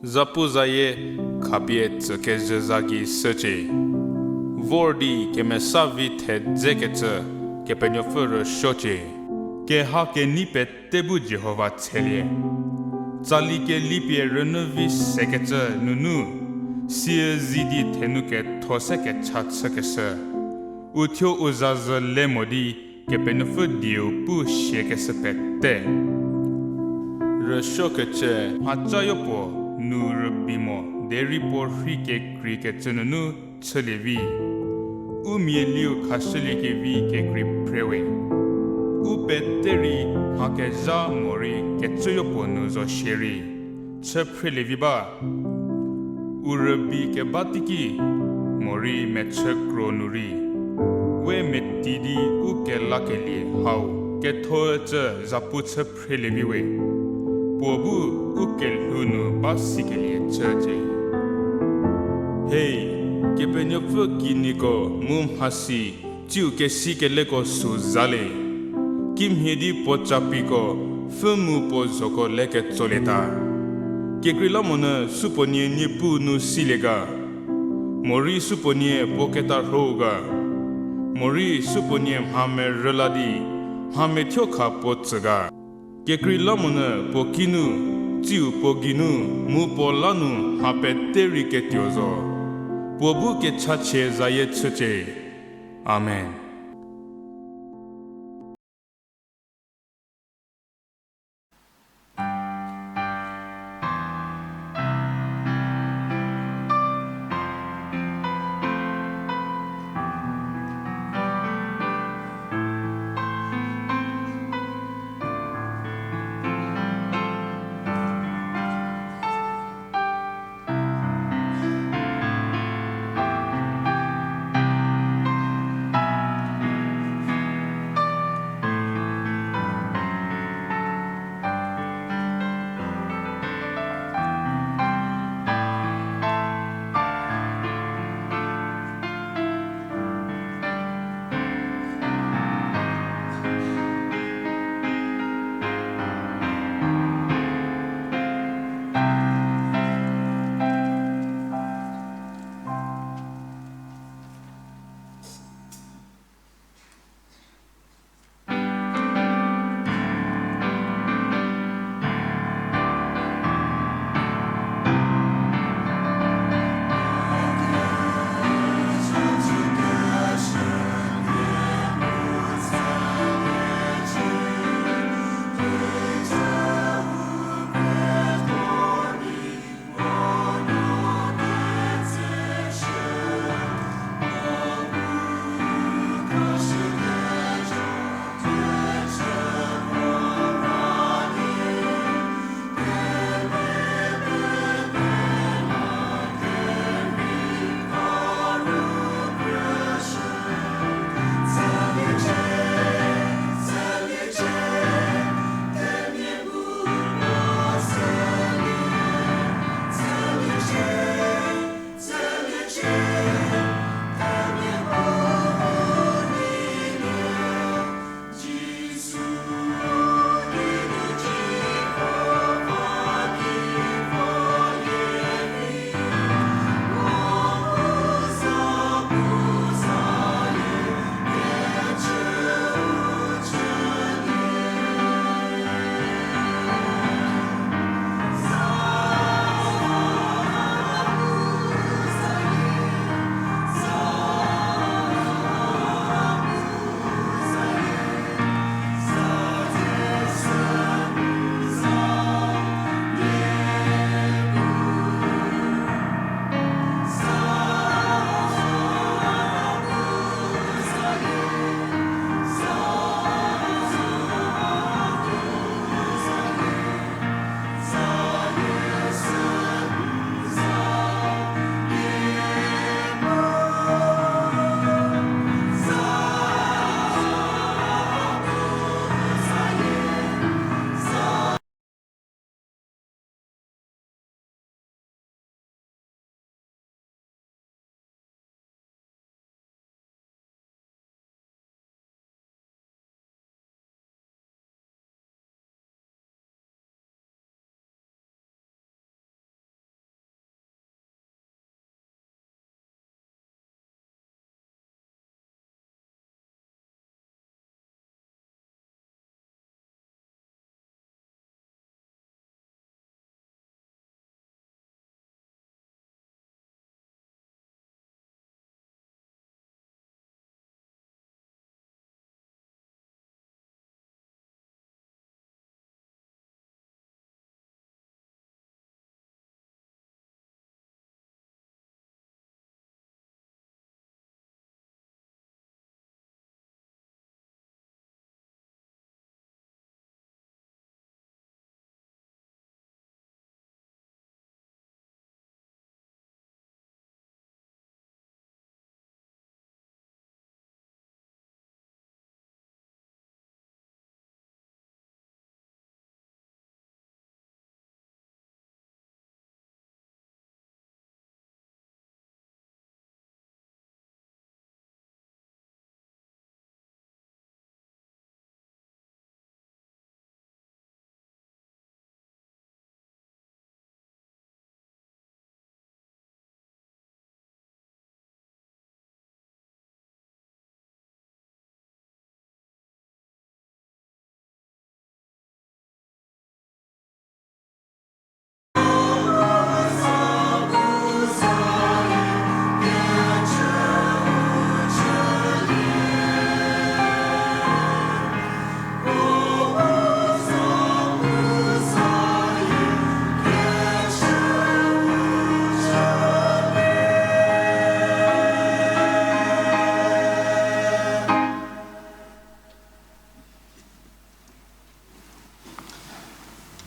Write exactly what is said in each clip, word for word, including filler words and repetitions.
Zapuzayie khapie tsükezhü za gei shücie. Vor di kemesa vi thedzekecü Kepenuopfü rüsuocie. Keha kenei pete bu Jihova tshelie. Tsali kelipie rünyü vi sekecü nunu, sie zi di thenu ketho se kecha chükeshü. Uthuo u zazü le mo di Kepenuopfü dieu pu siakeshü pete. Rüsuokecü mhaca yopuo nu rübei mo derei puo rhei kekreikecü nunu chülie vi. U mialiu khashüliekevi kekrei phrewe. U pete rei mha kezha morei kecü yopuo nu zo shierei chü phrelie vi ba. U rübei keba teiki morei mechü kro nu rei, we meti di u kelakelie hau ketho ücü zapu chü phrelie vi we. Puo bu u kelhou nu ba sikelie chücie. Hei, Kepenuopfü kiniko mu mhasi, tsiu kesikeleko sü zale. Kimhie di puo capiko, pfhü mu puo zhoko leketsolieta. Kekreilamonyü supuonie niepuu nu silie ga? Morei supuonie puo ketarhou ga? Morei supuonie mha merüla di, mha methuokha puo tsü ga? Kekreilamonyü puo kinu, tsiu puo geinu, mu puo la nu mha pete rei ketuo zo. Puo bu kechachie zayie chücie. Amen.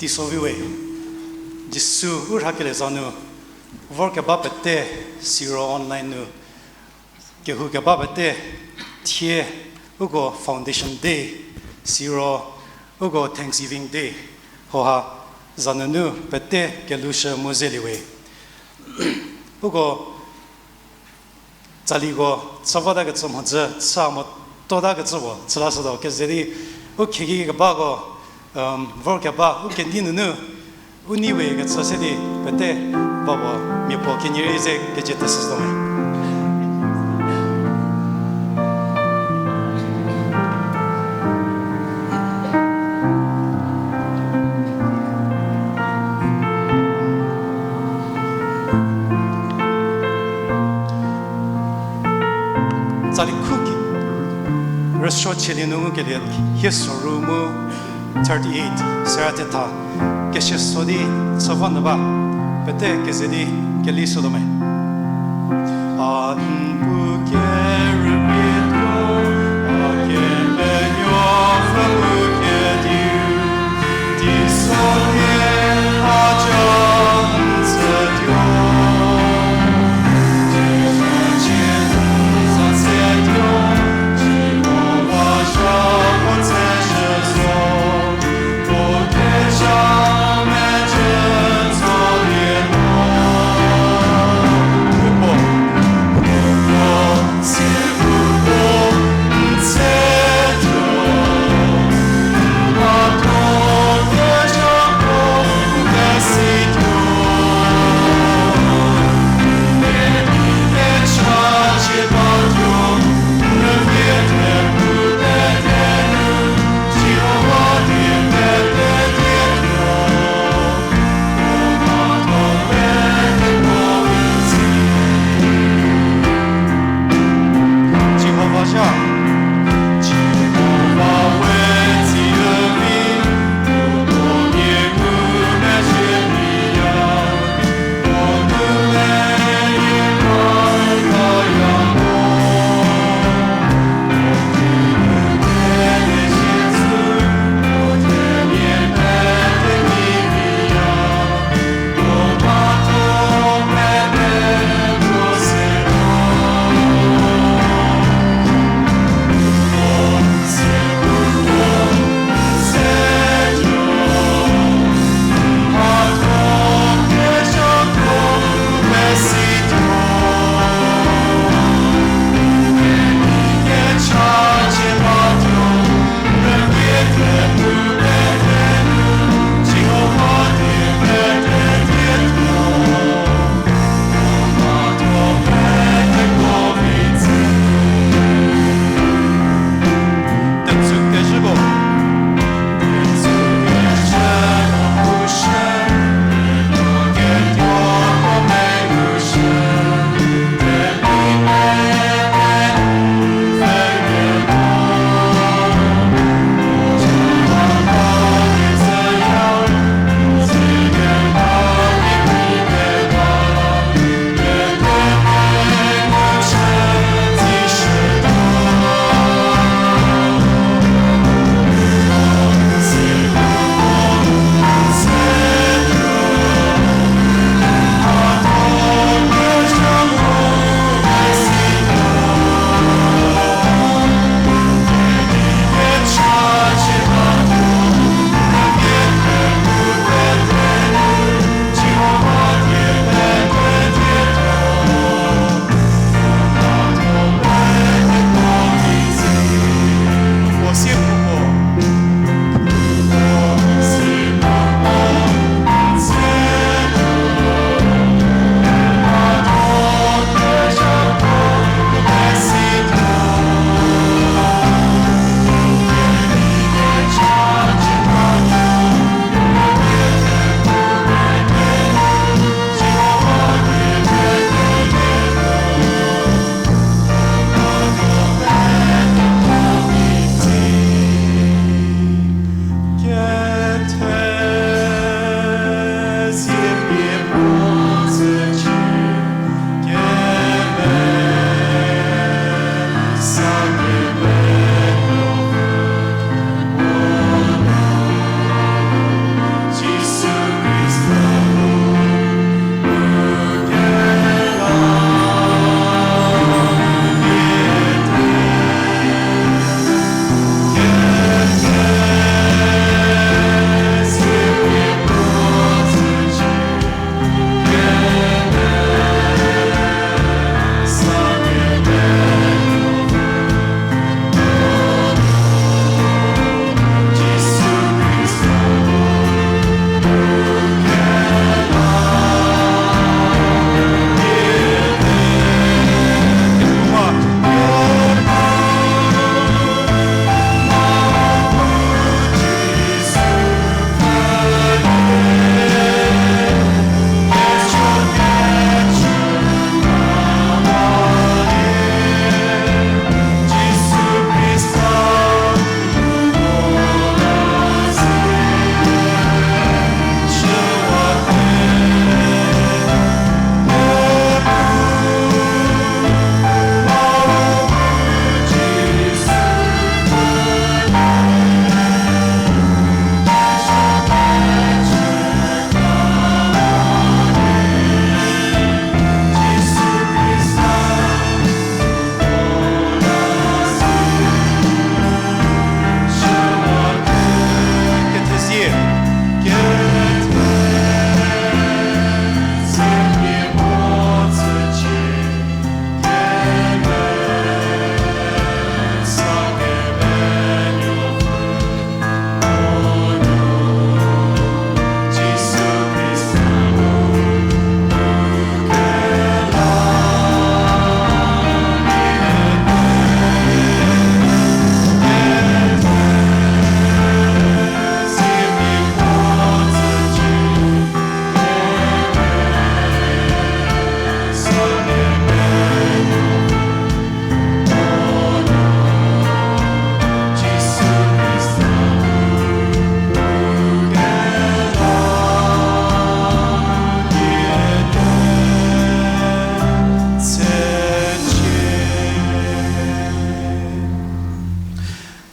Teiso vi we, Jisu u rhakelie za nu, vorkeba pete, siro online nu, kehoukeba pete, thie, uko Foundation Day, siro, uko Thanksgiving Day, hoha, za nunu pete kelushü mu zelie we. Uko tsaliko chü votakecü mhodzü, chü mo totakecü puo chü lashütuo kezedi, u khieki kebako, um, vorkeba, u kenei nunu, u nei we kecü se di, pete, va puo, mia puo kenie rei ze kecie teshütuo me. Tsali khu ki, rüsuo chielie nu ngukelie, hie soru mu thirty-eight, sera thetha, kesia so di chü vo nyü ba, pete keze di keli sotuo me. A n bu kerüpie tuo, a kepenuopfü bu kediu, teiso nie a ja n tsütuo.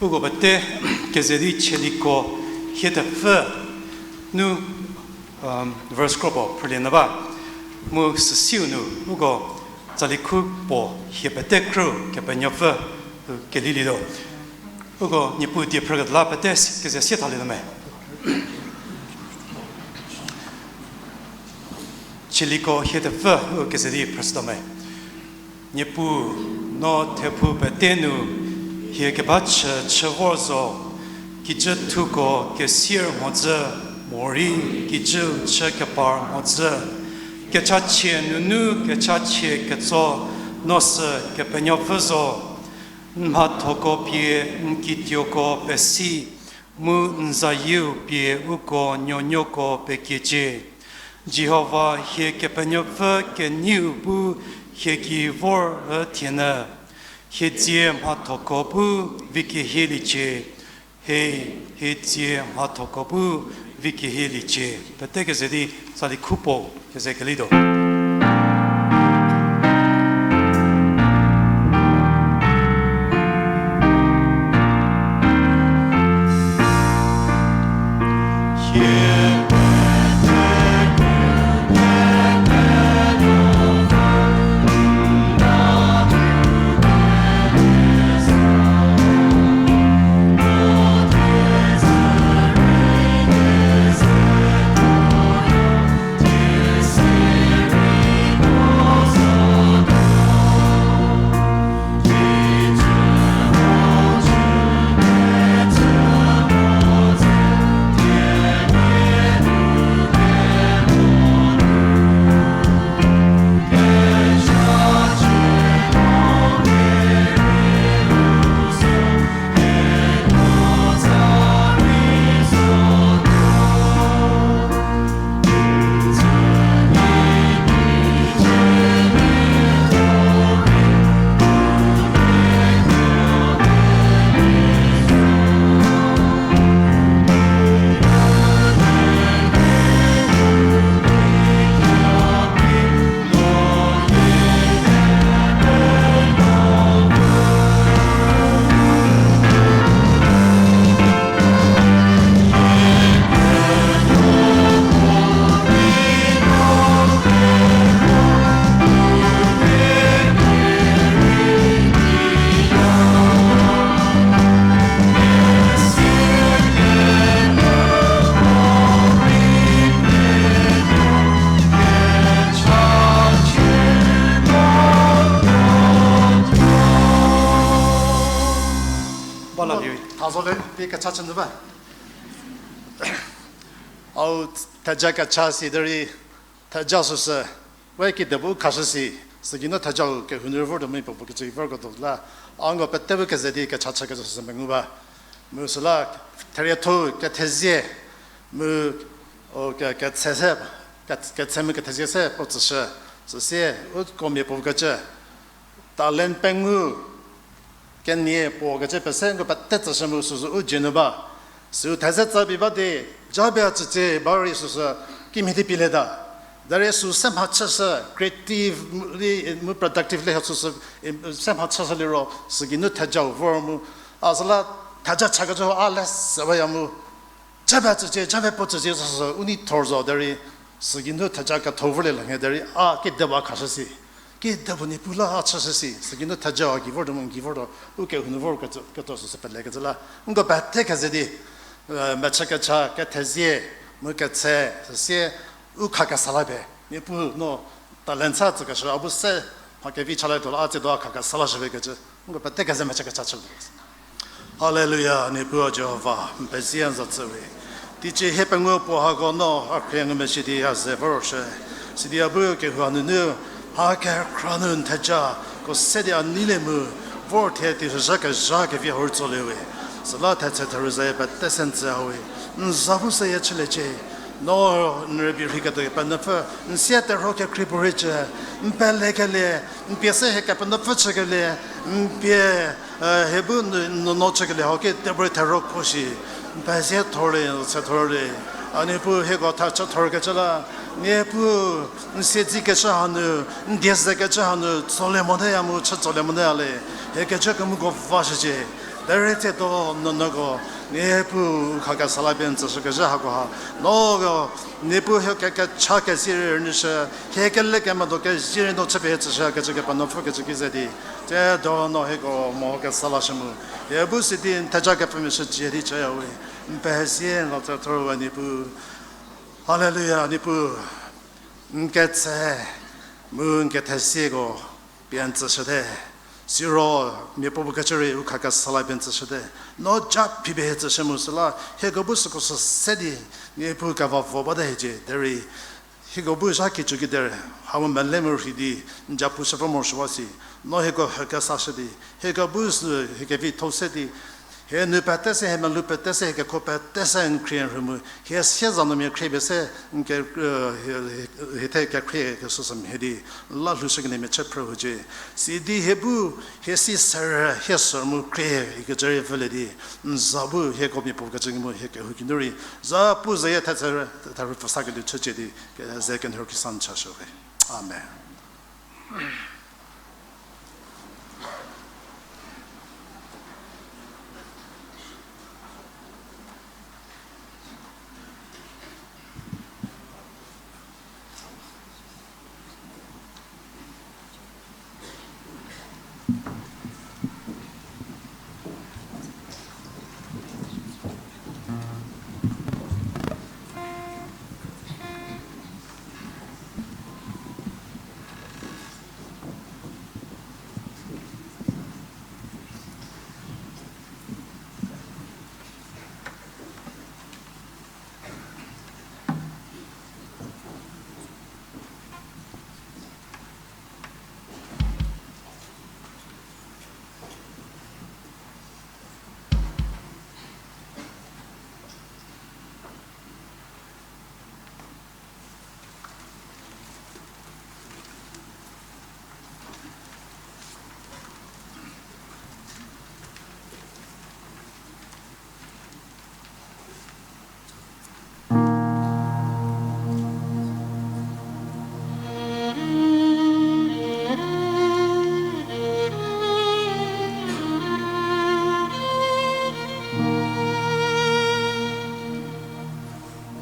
Uko pete keze di Chieliko hie thepfü nu, verse kro puo phrülie nyü ba. Mu süsiu nu uko tsali khu puo hie pete krü Kepenuopfü kelilietuo. Uko Niepuu die phrüketuo la pete keze sie thalietuo me. Chieliko hie thepfü u keze di phrüshütuo me. Niepuu, no thephou pete nu hie keba chü chü vor zo, kijüthuko kesier mhodzü, morei kijüu chü kepar mhodzü, kechachie nunu kechachie ketso, no sü Kepenuopfü zo. N mhathoko pie n kituoko pesi, mu n zayieu pie uko nuonuoko pekiecie. Jihova hie Kepenuopfü keneiu bu hie ki vor üthienyü. Hie dzie mhathoko bu vi kehieliecie. He, hie dzie mhathoko bu vi kehieliecie. Pete keze di tsali khu puo keze kelituo. Ba la li. Thazo le, pi kecha chünyü ba. Au theja kecha si derei, theja süsü, we kedipuo khashü si, süki nu thejau kehou nu vortuo mu puo puo kecü vorketuo la, a nko pete bu keze di kecha chü kezü süsü mengu ba. Mu süla, therietho kethezie, mu, o, ke, ketse se, ke, ketse mu kethezie se puo tsüshü, süsie, uko mia puo kecü, talent pengou, kenie puo kecü pese nko pete tsüshü mu süsü u dzie nu ba. Süu theze tsa pie ba di, japie a tsütse ba rei süsü kimhie di pielieta. Derei süu se mhachüshü, creative mu, mu productive le ha süsü, se mhachüshü liro, süki nu thejau vor mu. A süla theja chakecü a le se baya mu. Japie tsücie, japie puo tsücie süsü u nei thor zo derei, süki nu theja ketho vorlie la nhe derei, a kedipuo khashü si. Kedipuo Niepuu la a chüshü si, süki nu theja a gei vortuo mu gei vortuo, u kehou nu vor ketuo, ketuo süsü pelekecü la. Nko pete keze di, mechü kecha, kethezie, mu ketse, süsie, u khakesa la pie. Niepuu no talent sa tsükeshü a bu se, mha kevi chalietuo la a tsiedo a khakesa la shüpie kecü. Nko pete keze mechü kecha chü. Haleluya, Niepuu Jihova, n pezie n za tsüwe. Teicie hiepengou puo hako no a khrie ngumezhie di a ze vorshü. Sidi a bu kehou nunu, mha kekhra nu n thejako se di a neilie mu, vor thie teisozha kezha kevi hau tsoliewe. Süla thetse therüzayie pete se n tsü hawe. N za bu seyie chüliecie. No n rübei rheiketuo Kepenuopfü, n sie terhuo kekhrie puo rei cü, n pelekelie, n pie se hie Kepenuopfü chükelie, n pie, hie bu n nuonuo chükelie hau kedipuorei therhuo kuo shi, n pezie thorlie, se thorlie. A Niepuu hieko thachü thorkecü la, Niepuu, n siedzekecü hanu, n die zekecü hanu tsolie moteya mu chü tsolie moteya le, hie kecü kemoko vashücie. Derei tsiedo nunoko, Niepuu u khakesa la pie n tsüshükezhü hakoha, noko, Niepuu hie kecha kezie rei rünyüshü, hie kele kemedo kezie rei no chüpie hie tsüshü kecü Kepenuopfü kecü ki ze di, tsiedo no hieko mo kesa lashü mu, hie bu sidi n theja kepfümia shücie di chaya we, n pezie n la tsa thor we Niepuu. Haleluya, Niepuu, n ketse mu n kethezieko pie n tsüshüte. Siro mia puopuo kecü rei u khakesa la pie n tsüshüte. No ja phipie hie tsüshü mu süla, hieko bu süko sü se di, Niepuu kevavo bate hiecie, derei hieko bu zha kicü ki derei, hau mele mu rhi di, n ja pushü vo morosuowa si, no hieko hükesashü di, hieko bu sü hie kevitho se di, hie nu pete se, hie melou pete se, hie kekho pete se n khrie n rhu mu, hie sieza nu mia khriepie se, n ke, hie, hie, hie the kekhrie kesü sü mhie di, la lhoushükelie mia chü phrü hucie. Sidi hie bu, hie si serü, hie sü mu khrie ikecü rei vülie di, n za bu hieko mia puo kecü ngu mu hie kehou kinu rei, za pu zayie thetse, therhu pfü sakelie chücie di, ze kenhur kisa n chashü we. Amen.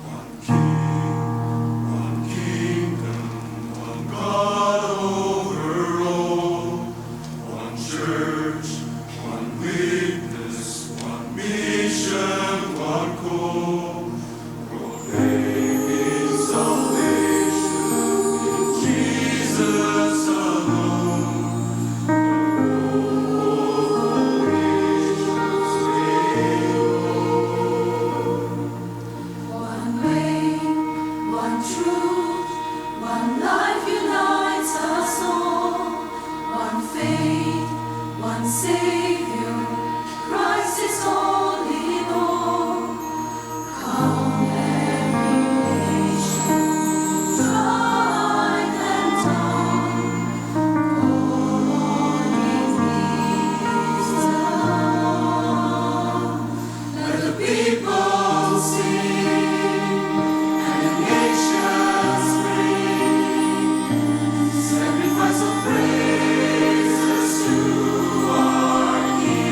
One king, one kingdom, one God over all, one church, one witness, one mission, one call, proclaiming salvation in Jesus alone. One way, one truth, one life unites us all. One faith, one Savior, Christ is all in all. Come, every nation, tribe and tongue, call on His name. Let the people sing, and the nations bring sacrifice of praises to our King.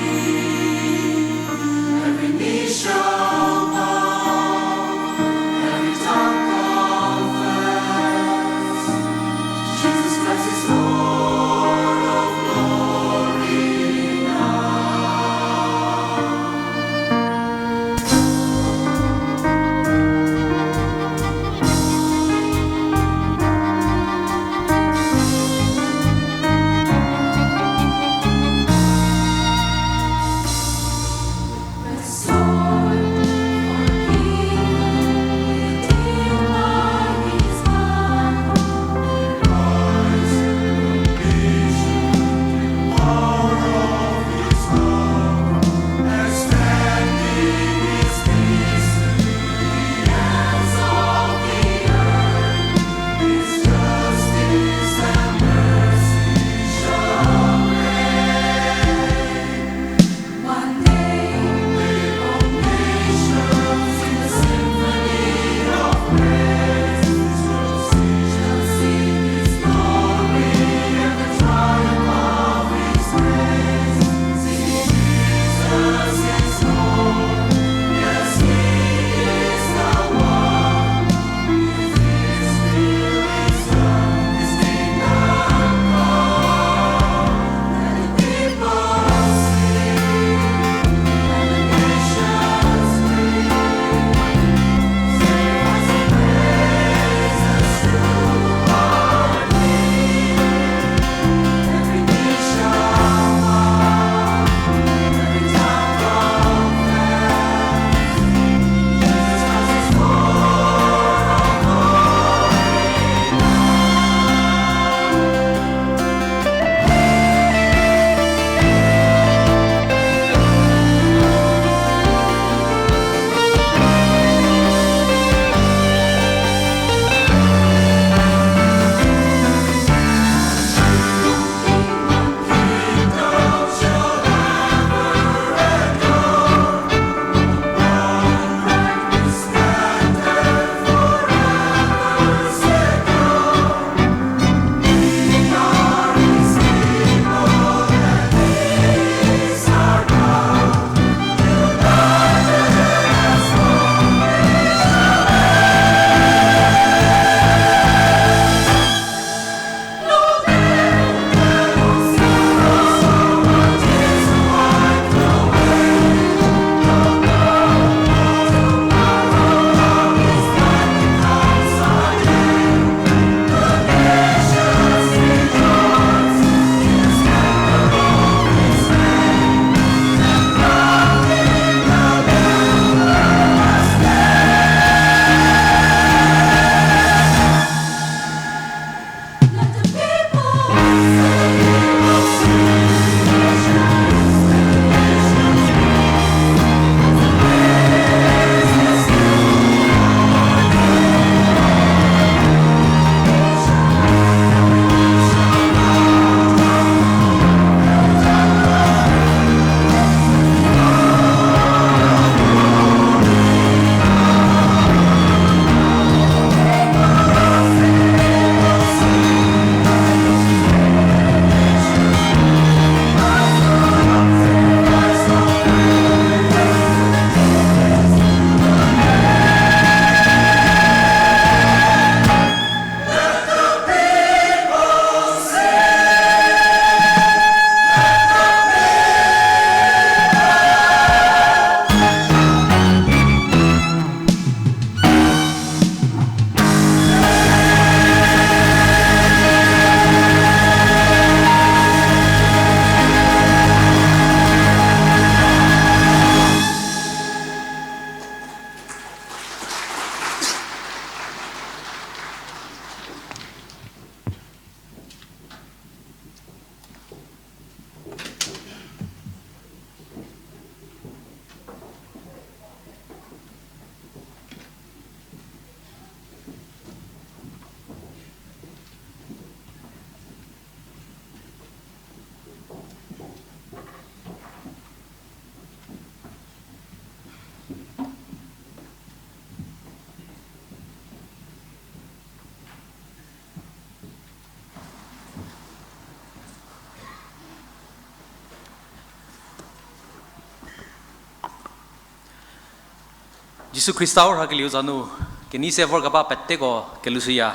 Jisu Khrista u rhakelieu za nu, kenei se vorkeba peteko kelushüya.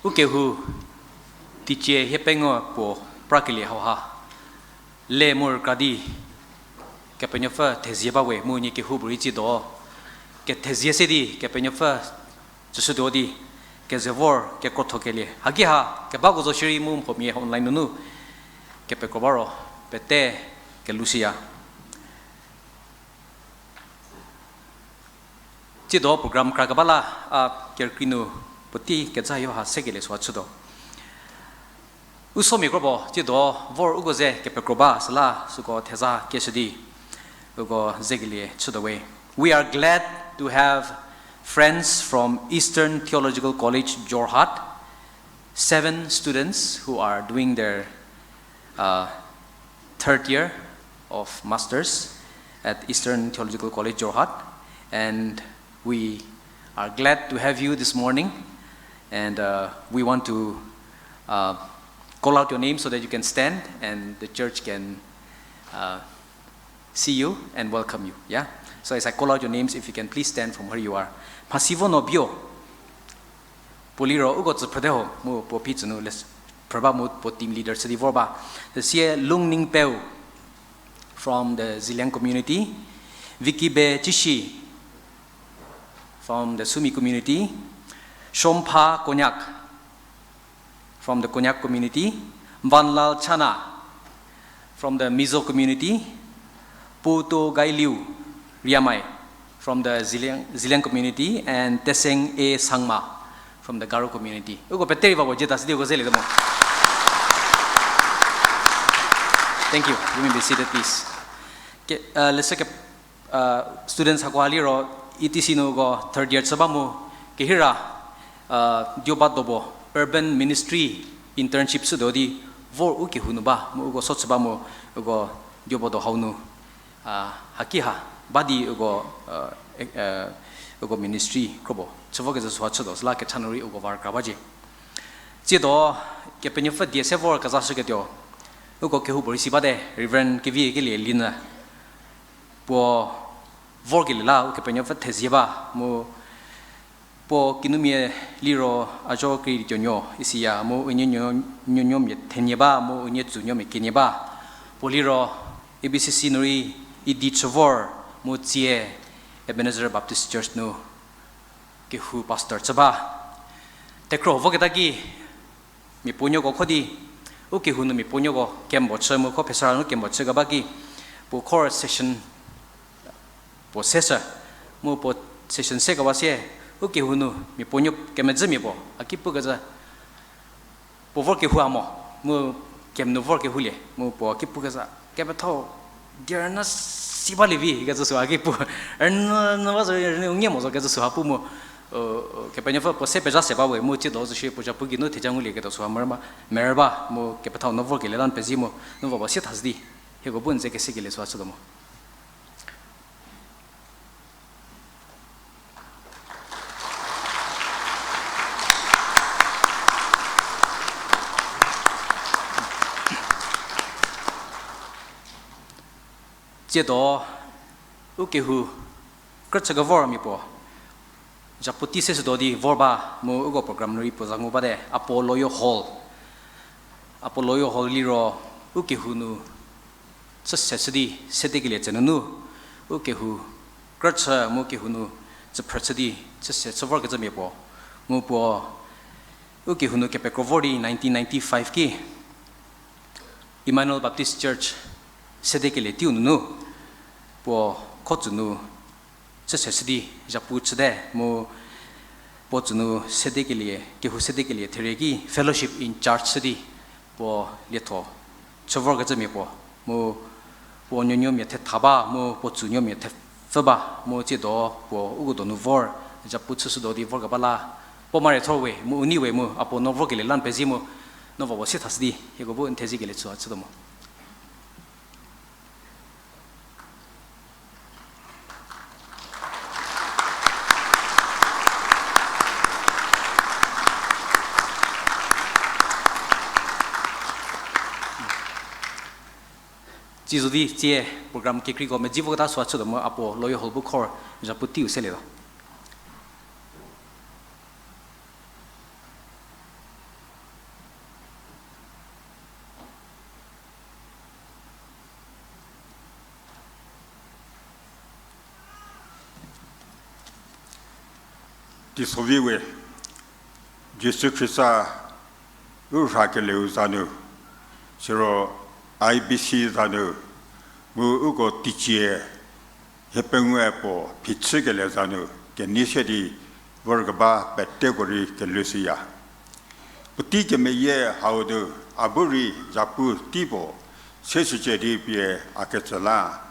U kehou, teicie hiepengou puo prakelie hauha le mu rükra di, Kepenuopfü thezie ba we mu nie kehoupuorei tsiedo kethezie se di Kepenuopfü tsüshütuo di, keze vor kekrotho kelie haki ha kebako zo shierei mu mhuomia online nunu kepekro ba ro pete kelushüya. Tsiedo program krakeba la, a, kerükrie nu puotei kezha yo ha sekelie süha chütuo. U somia kropuo tsiedo vor uko ze kepekro ba süla süko theza keshü di uko zekelie chütuo we. We are glad to have friends from Eastern Theological College, Jorhat, seven students who are doing their, uh, third year of masters at Eastern Theological College, Jorhat, and we are glad to have you this morning, and, uh, we want to, uh, call out your name so that you can stand and the church can, uh, see you and welcome you. Yeah? So as I call out your names, if you can please stand from where you are. Mhasivono Bio. Puo liro uko tsü phrüte ho, mu puo phi tsü nu le s-, phrü ba mu puo team leader chü di vor ba. Süsie Lungning Peu from the Zeliang community, Vicky Be Chishi from the Sumi community, Shompha Konyak from the Konyak community, Vanlal Chana from the Mizo community, Puto Gailiu Riamai from the Zeliang, Zeliang community, and Teseng A Sangma from the Garo community. Uko peterei va wo jeta sidi uko zelietuo mo. Thank you. You may be seated, please. Ke, uh, leshüke, uh, students hakoha liro E T C nu uko third year chü ba mu kehira, uh, Dioba Dobo Urban Ministry internship chütuo di vor u kehou nu ba mu uko so chü ba mu uko Dioba Do hau nu, uh, haki ha ba di uko, uh, ek-, uh, uko ministry kropuo chü vokezhü süha chütuo süla kecha nu rei uko va rükra ba cie. Tsiedo Kepenuopfü die se vor kezashüketuo uko kehoupuorei si bate, Reverend Kevikelie Linyü. Puo vorkelie la Ukepenuopfü thezie ba mu puo kinumia liro a zo kri tuonuo isiya mu unie nuo, nuonuomia thenie ba mu unie tsunuomia kenie ba. Puo liro A B C C nu rei idi chü vor mu tsie Ebenezer Baptist Church nu kehou pastor chü ba. Tekro voketa ki mia puonuoko kho di, u kehou nu mia puonuoko kembo chü mu kho Phesaran nu kembo chü keba ki, puo kho session puo seshü, mu puo session se keba sie, u kehou nu mia puonuo kemedzümia puo a ki pukecü, puo vor kehou a mo, mu camp nu vor kehoulie mu puo ki pukecü, kepethau, die rünyü si balie vi kecü süha ki pu, rünyü, rünyü ba zo, rünyü u ngie mo zo kecü süha pu mu, Kepenuopfü puo se pezha se ba we mu tsiedo zo shie puo zhapu geinu theja ngulieketuo süha merü ba, merü ba mu kepethau no vorkelie la n pezie mu, no va puo sie thashü di hieko bu n ze kesekelie süha chütuo mo. Tsiedo, u kehou, krüchü kevormia puo, zhapu tei se shütuo di vor ba mu uko program nu rei puo za ngu bate, Apollo Hall. Apollo Hall liro, u kehou nu, chüse chü di, sedekelie tse nunu, u kehou, krüchü mu kehou nu, chüphrü chü di, chüse chü vorkecümia puo. Mu puo, u kehou nu kepekro vor di nineteen ninety-five ki, Emmanuel Baptist Church sedekelie teiu nunu, puo kho tsü nu chüse chü di zhapu chüte mu puo tsü nu sedekelie, kehou sedekelie therie ki fellowship in charge chü di puo lietho chü vorkecümia puo mu puo nuonuomia thetha ba mu puo tsunuomia thepfü ba mu tsiedo puo uko donu vor zhapu chüshütuo di vorkeba la puo mare thor we mu u nei we mu a puo no vorkelie la n pezie mu no va puo sie thashü di hieko bu n theziekelie chütuo mo. Tsie zo di tsie program kekreiko medzi voketa süa chütuo mu a puo loyie hall bu khor zhapu teiu selietuo. Teisovi we, Jisu Khrista u rhakelieu za nu, siro I B C za nu, mu uko teicie hiepengou puo phichükelie za nu kenei se di vorkeba peteko rei kelushüya. Puotei kemeyie hau nu a bu rei zhapu tei puo seshücie di pie a ketsü la,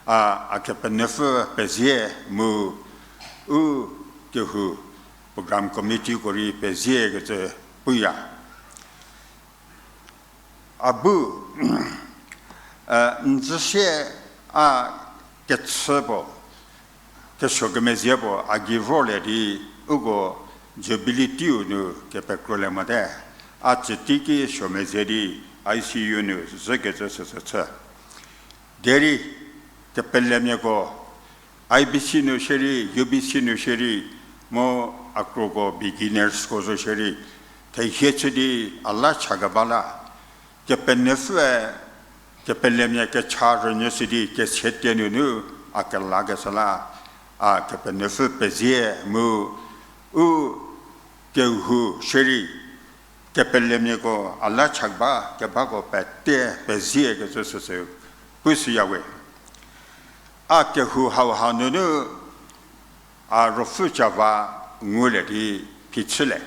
a, a Kepenuopfü pezie mu u kehou program committeeko rei peziekecü puya. A bu, n zhüsie a kechü puo, kesuo kemezhie puo a gei vorlie di uko Jubilee teiu nu kepekrolie mote, a tsü teiki suo mezhie di I C U nu zhükecü süsü chü. Derei kepelemiako I B C nu shierei, U B C nu shierei, mu a kroko beginnersko zo shierei, thehie chü di a la chakeba la, Kepenuopfüe kepelemia kecha rünyü si di kesetie nunu a kelakeshü la, a Kepenuopfü pezie mu u kehou shierei, kepelemiako a la chakeba kebako pete peziekecü süsü pushüya we. A kehou hauha nunu a ruopfü ca va ngulie di phichülie.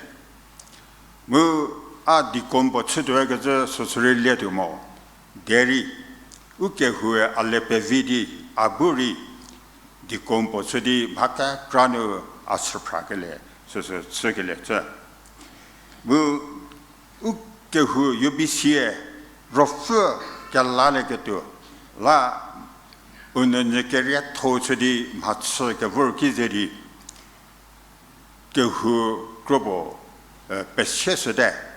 Mu a deacon puo chütuokecü süsü rei lietuo mo. Derei u kehoue a le pevi di a bu rei deacon puo chü di mha kekra nu a chüphrakelie süsü chükelie chü. Mu u kehou U B C-e ruopfü kelalieketuo la, u nunyü kerietho chü di mhachü kevor ki ze di kehou kropuo, e, pesieshüte.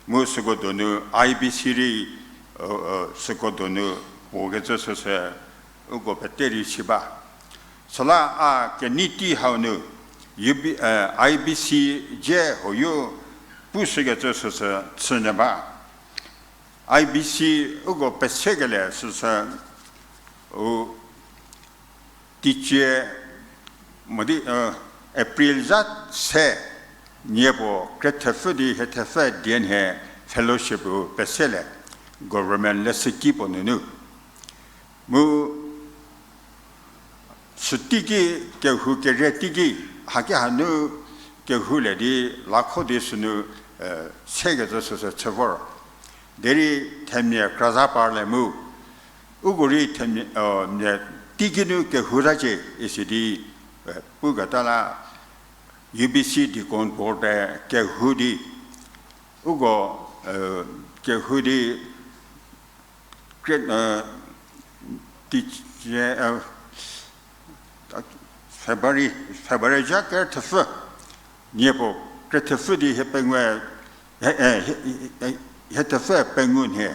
Mu süko donu I B C rei, e, e, süko donu puokecü süsü uko pete rei si ba. Süla a kenei tei hau nu, U B, e, I B C dzie huoyo pushükecü süsü chünyü ba. I B C uko pesekelie süsü u teicie mo di, e, April zha se nie puo kre thepfü di hie thepfü dienhie fellowship u peselie government leshüki puo nunu. Mu süteiki kehou kere teiki haki hanu kehoulie di lakho di sünu, e, sekecü süsü chü vor. Derei themia kra za parlie mu uko rei themia, e, mia teiki nu kehou zacie isi di, e, puketa la U B C Deacon Board-e kehou di uko, e, kehou di kre, e, teicie, e, February, February zha kere thepfü nie puo kre thepfü di hie pengou, e, e, hie, hie, hie thepfü pengou nhie,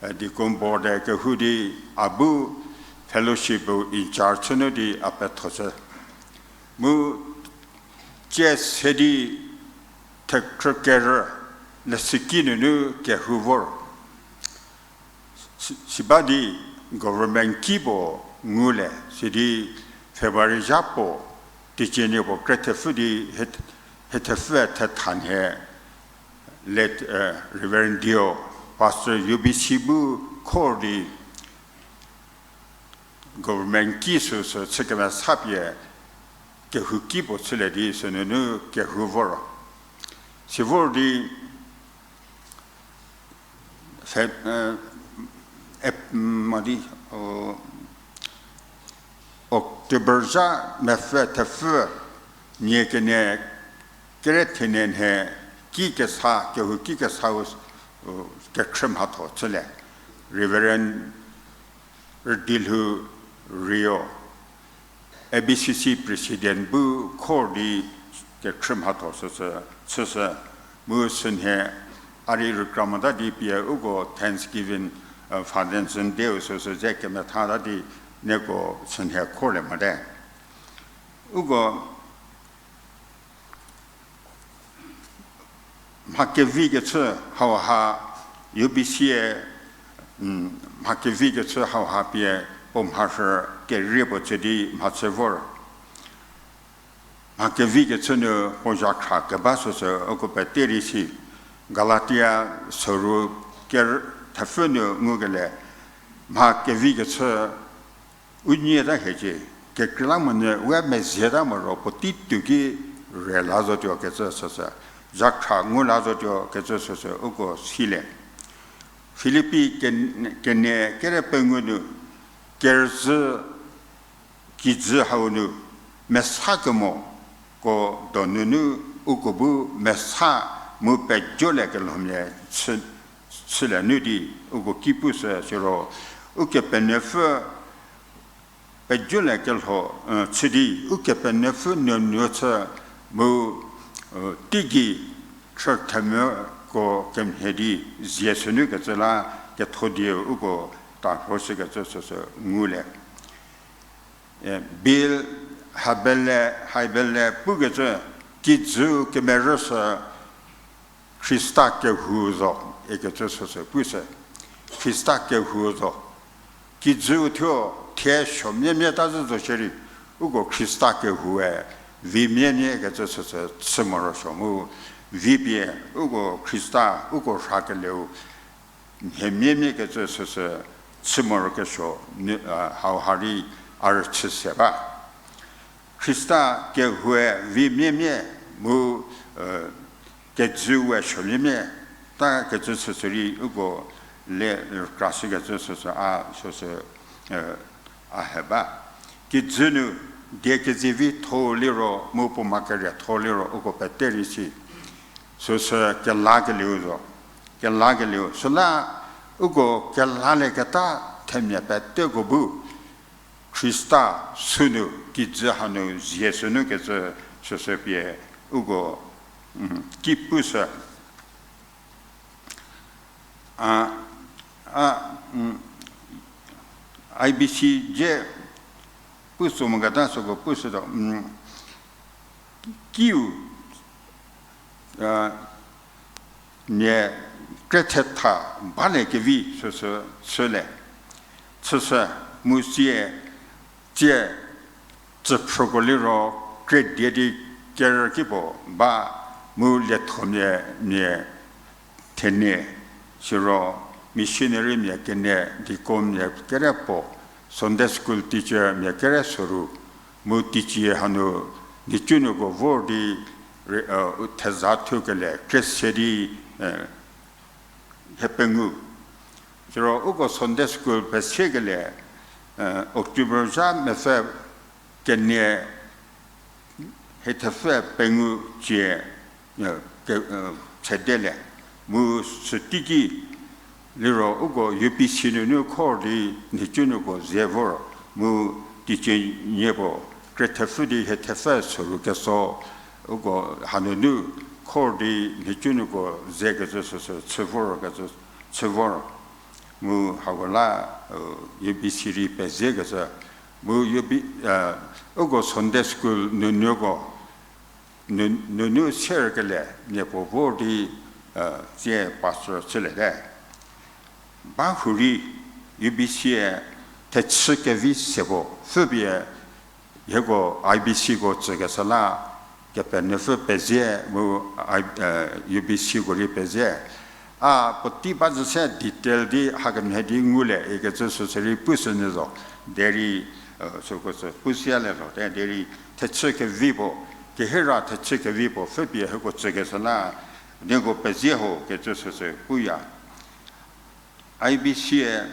e, Deacon Board-e kehou di a bu fellowship in charge chünu di a pethoshü. Mu tsie se di thekhrü kerü leshüki nunu kehou vor. Si-, siba di government ki puo ngulie sidi February zha puo teicie nie puo kre thepfü di hie, hie thepfü thetha nhie late, e, Reverend Dio, Pastor U B C bu khor di government ki süsü chü kemesapie kehouki puo chülie di sünunu kehou vor. Si vor di Feb-, e, Ap-, mo di, o, October zha mepfü thepfü nie kenie kere thenie nhie ki kesa, kehouki kesau, u, kekhrü mhatho chülie. Reverend Rüdilhou Rio, A B C C President bu khor di kekhrü mhatho süsü chüshü, mu sünhie a rei rükra mota di pie uko Thanksgiving Father Nzendeu süsü ze kemethata di nieko chünhie kholie mote. Uko mha kevi kechü hauha U B C-e, mha kevi kechü hauha pie puo mharhü kerie puo chü di mhachü vor. Mha kevi kechü nu puo zhakhra keba süsü uko pete rei si. Galatia soru ker thepfü nu ngukelie, mha kevi kechü u nyieta hiecie, kekreilamonyü we mezieta moro puotei tuo ki re la zotuo kecü süsü, zhakhra ngu la zotuo kecü süsü uko silie. Filipi kenie kere pengou nu, kerüzhü kijü hau nu mesa kemoko donunu uko bu mesa mu pejolie kelhomia chülie nu di uko ki pushü siro, Ukepenuopfü pejolie kelho chü di Ukepenuopfü nuonuo chü mu teigei chüthemvüko kemhie di zie sünu kecü la ketho dieu uko tarhoshükecü süsü ngulie. Bill Hybel-e, Hybel-e pukecü, kijü kemerü sü Khrista kehou zo ikecü süsü pushü. Khrista kehou zo. Kijü thuo thie suomiamia ta zhü zo shierei, uko Khrista kehoue vimiamia kecü süsü chü morosuo mu, vipie uko Khrista uko rhakelieu mhie miamia kecü süsü chü morokesuo hauha rei a rüchü se ba. Khrista kehoue vimiamia mu kejüe suomiamia ta kecü süsü rei uko le krashükecü süsü a süsü a he ba. Kijü nu die kezivitho liro mu puo mha kerietho liro uko pete rei si. Süsü kelakelieu zo. Kelakelieu. Süla uko kelalieketa themia peteko bu Khrista sünu kijü hanu zie sünu kecü süsü pie uko ki pushü. A, a, IBC dze pushü moketa süko pushütuo, kiu mia krethetha baliekevi süsü chülie. Chüshü mu sie, tsie tsüphrüko liro kredie di kerü kipuo ba mu liethomia mia thenie, siro missionary mia kenie, deacon mia kere puo, Sunday school teacher mia kere soru, mu teicie hanu nhicunuoko vor di theza thukelie kre se di hie pengou. Siro uko Sunday school pesiekelie October zha mepfü kenie hie thepfü pengou cie sedelie mu süteiki liro uko UBC nunu khor di nhicunuoko ze vor mu teicie nie puo kre thepfü di hie thepfü soru keso uko hanunu khor di nhicunuoko zekecü süsü chü vor kecü chü vor. Mu hako la UBC rei peziekecü mu uko Sunday school nunuko nunu serkelie mia puo vor di tsie pastor chüliete. Bahurei UBC-e thechü kevi se puo pfüpie hieko IBC-ko tsükeshü la Kepenuopfü pezie mu UBC-ko rei pezie. A puotei ba zü se detail di hakemhie di ngulie ikecü süsü rei pushünyü zo. Derei süko sü pushüyalie zo te derei thechü kevi puo, kehira thechü kevi puo pfüpie hieko tsükeshü la nieko pezie ho kecü süsü puya. IBC-e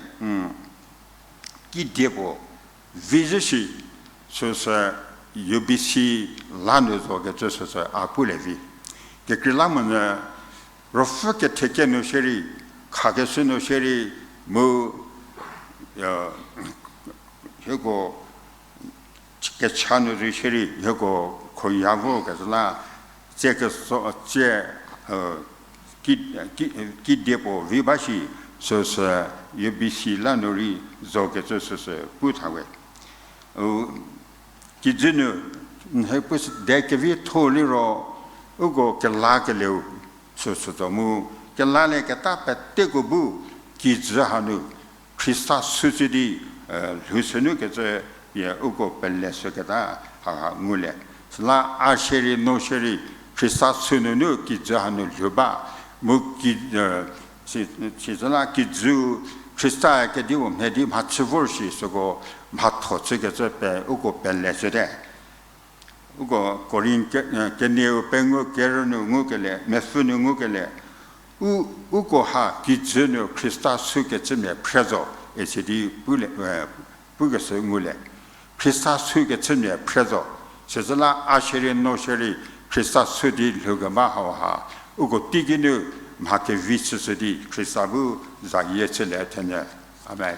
kidie puo vi zhü shi süsü UBC la nu zo kecü süsü a pulie vi. Kekreilamonyü ruopfü ketheke nu shierei, khakeshü nu shierei mu hieko kecha nu rei shierei hieko khoya vorkecü la tsie keso tsie kidie puo vi ba shi süsü U B C la nu rei zokecü süsü pu tha we. U kijü nu, nhie pu sü de kevitho liro, uko kelakelieu süsü zo mu, kelalieketa peteko bu kijü hanu Khrista sü chü di, lhou sünu kecü pie uko pele shüketa haha ngulie. Süla a shierei no shierei Khrista sü nunu kijü hanu lhou ba, mu ki, si, sizüla kijü Khrista kediu mhie di mhachü vor shi süko mhatho chükecü pie uko pele shüte. Uko Korin ke, kenieu pengou kerü nu ngukelie, mepfü nu ngukelie, u, uko ha kijü nu Khrista sü kecümia phre zo, isi di pule, pukeshü ngulie. Khrista sü kecümia phre zo, sizüla a shierei no shierei Khrista sü di lhoukeba hauha, uko teigei nu mha kevi chüshü di Khrista bu zayie chülie thenie. Amen.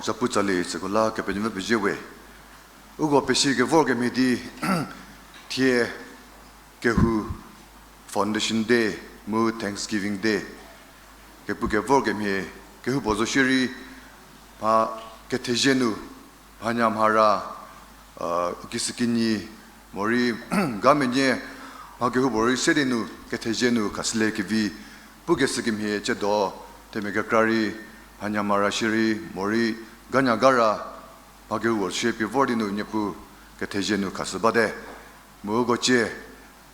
Zapu tsali süko la Kepenuopfü pezie we. Uko pesie kevor kemhie di thie kehou Foundation Day mu Thanksgiving Day kepu kevor kemhie kehoupuo zo shierei mha kethezie nu, mhanya mhara, u kisükinyi, morei ga menie mha kehoupuorei se di nu kethezie nu khashülie kevi pukeshü kemhie chiedo themia kekra rei mhanya mhara shierei morei ganya gara mha kehoupuo shie pie vor di nu Niepuu kethezie nu khashü bate. Mu uko cie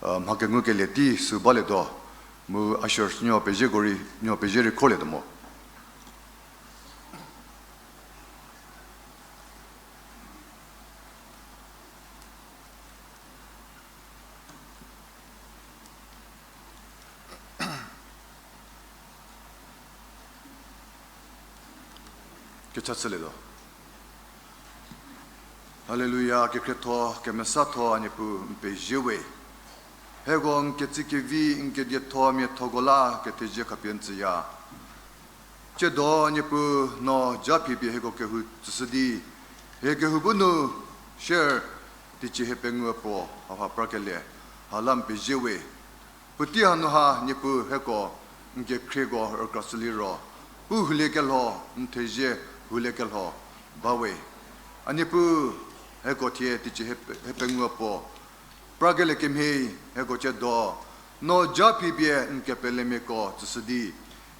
mha kengukelie tei sü balietuo. Mu usher nuo pezieko rei, nuo pezie rei khrolietuo mo. Kecha chülietuo. Haleluya, kekhrietho, kemesatho, a Niepuu n pezie we. Hieko n ketsikevi, n kedietho, miathoko la kethezie khapie n tsüya. Tsiedo Niepuu no ja phipie hieko kehou tsüshü di, hie kehou bu nu share teicie hie pengou puo hauha prakelie, ha la n pezie we. Puotei hanu ha Niepuu hieko n kekhrieko rükrashü liro, pu hulie kelho, n thezie hulie kelho ba we. A Niepuu, hieko thie teicie hie pe-, hie pengou puo prakelie kemhie hieko tsiedo no ja phipie n kepelemiako tsüshü di,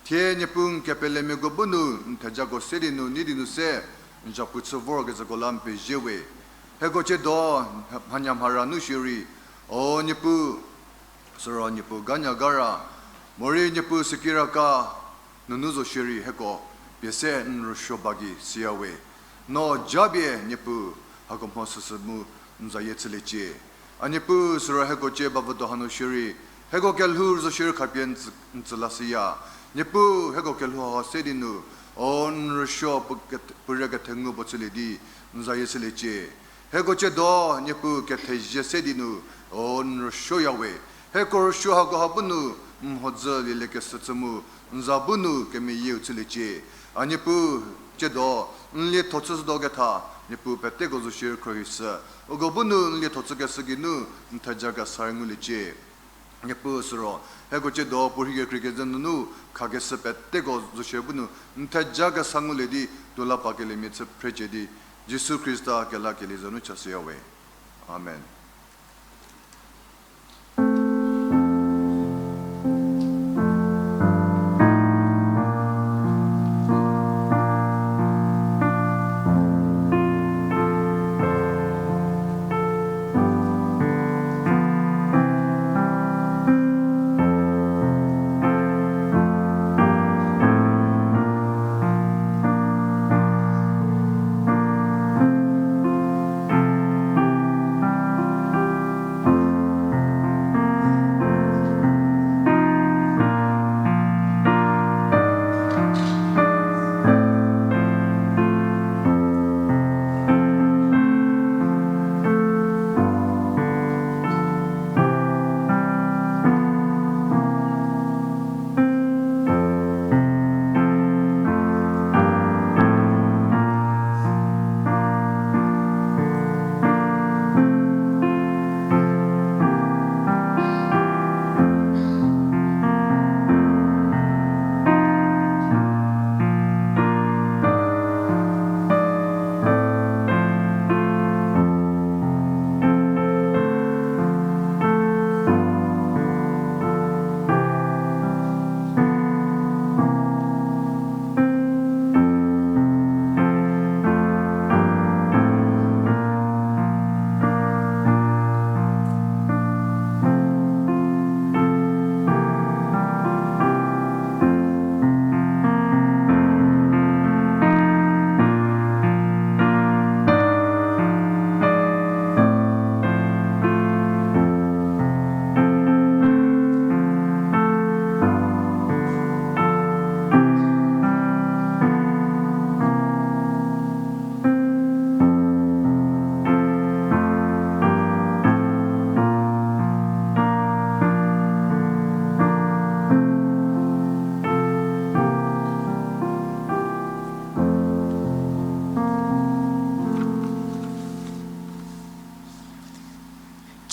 thie Niepuu n kepelemiako bu nu n thejako se di nu nei di nu se n zapu chü vorkezhüko la n pezie we. Hieko tsiedo mhanya mhara nu shierei, o Niepuu, süro Niepuu ganya gara, morei Niepuu sikiraka nunu zo shierei hieko pie se n rüsuo ba gei siya we. No ja pie Niepuu hako mho süsü mu n zayie chüliecie. A Niepuu süro hieko cie bavüdo hanu shierei, hieko kelhou zo shierei khapie n tsü, n tsü la siya. Niepuu hieko kelhou hau se di nu, o n rüsuo pu ket-, puo re kethengu puo chülie di n zayie chüliecie. Hieko tsiedo Niepuu kethezie se di nu, o n rüsuoya we. Hieko rüsuo hako ha bu nu n mhodzü lieliekeshü chü mu n za bu nu kemeyieu chüliecie. A Niepuu tsiedo n lietho chüshütuo ketha, Niepuu peteko zo shierei khruohishü. Uko bu nu n lietho chükeshü geinu n theja kesa nguliecie. Niepuu süro hieko tsiedo puorhi kekreikecü nunu khakeshü peteko zo shierei bu nu n theja kesa ngulie di tuo la pakeliemia chü phrecie di, Jisu Khrista kelakelie za nu chashüya we. Amen.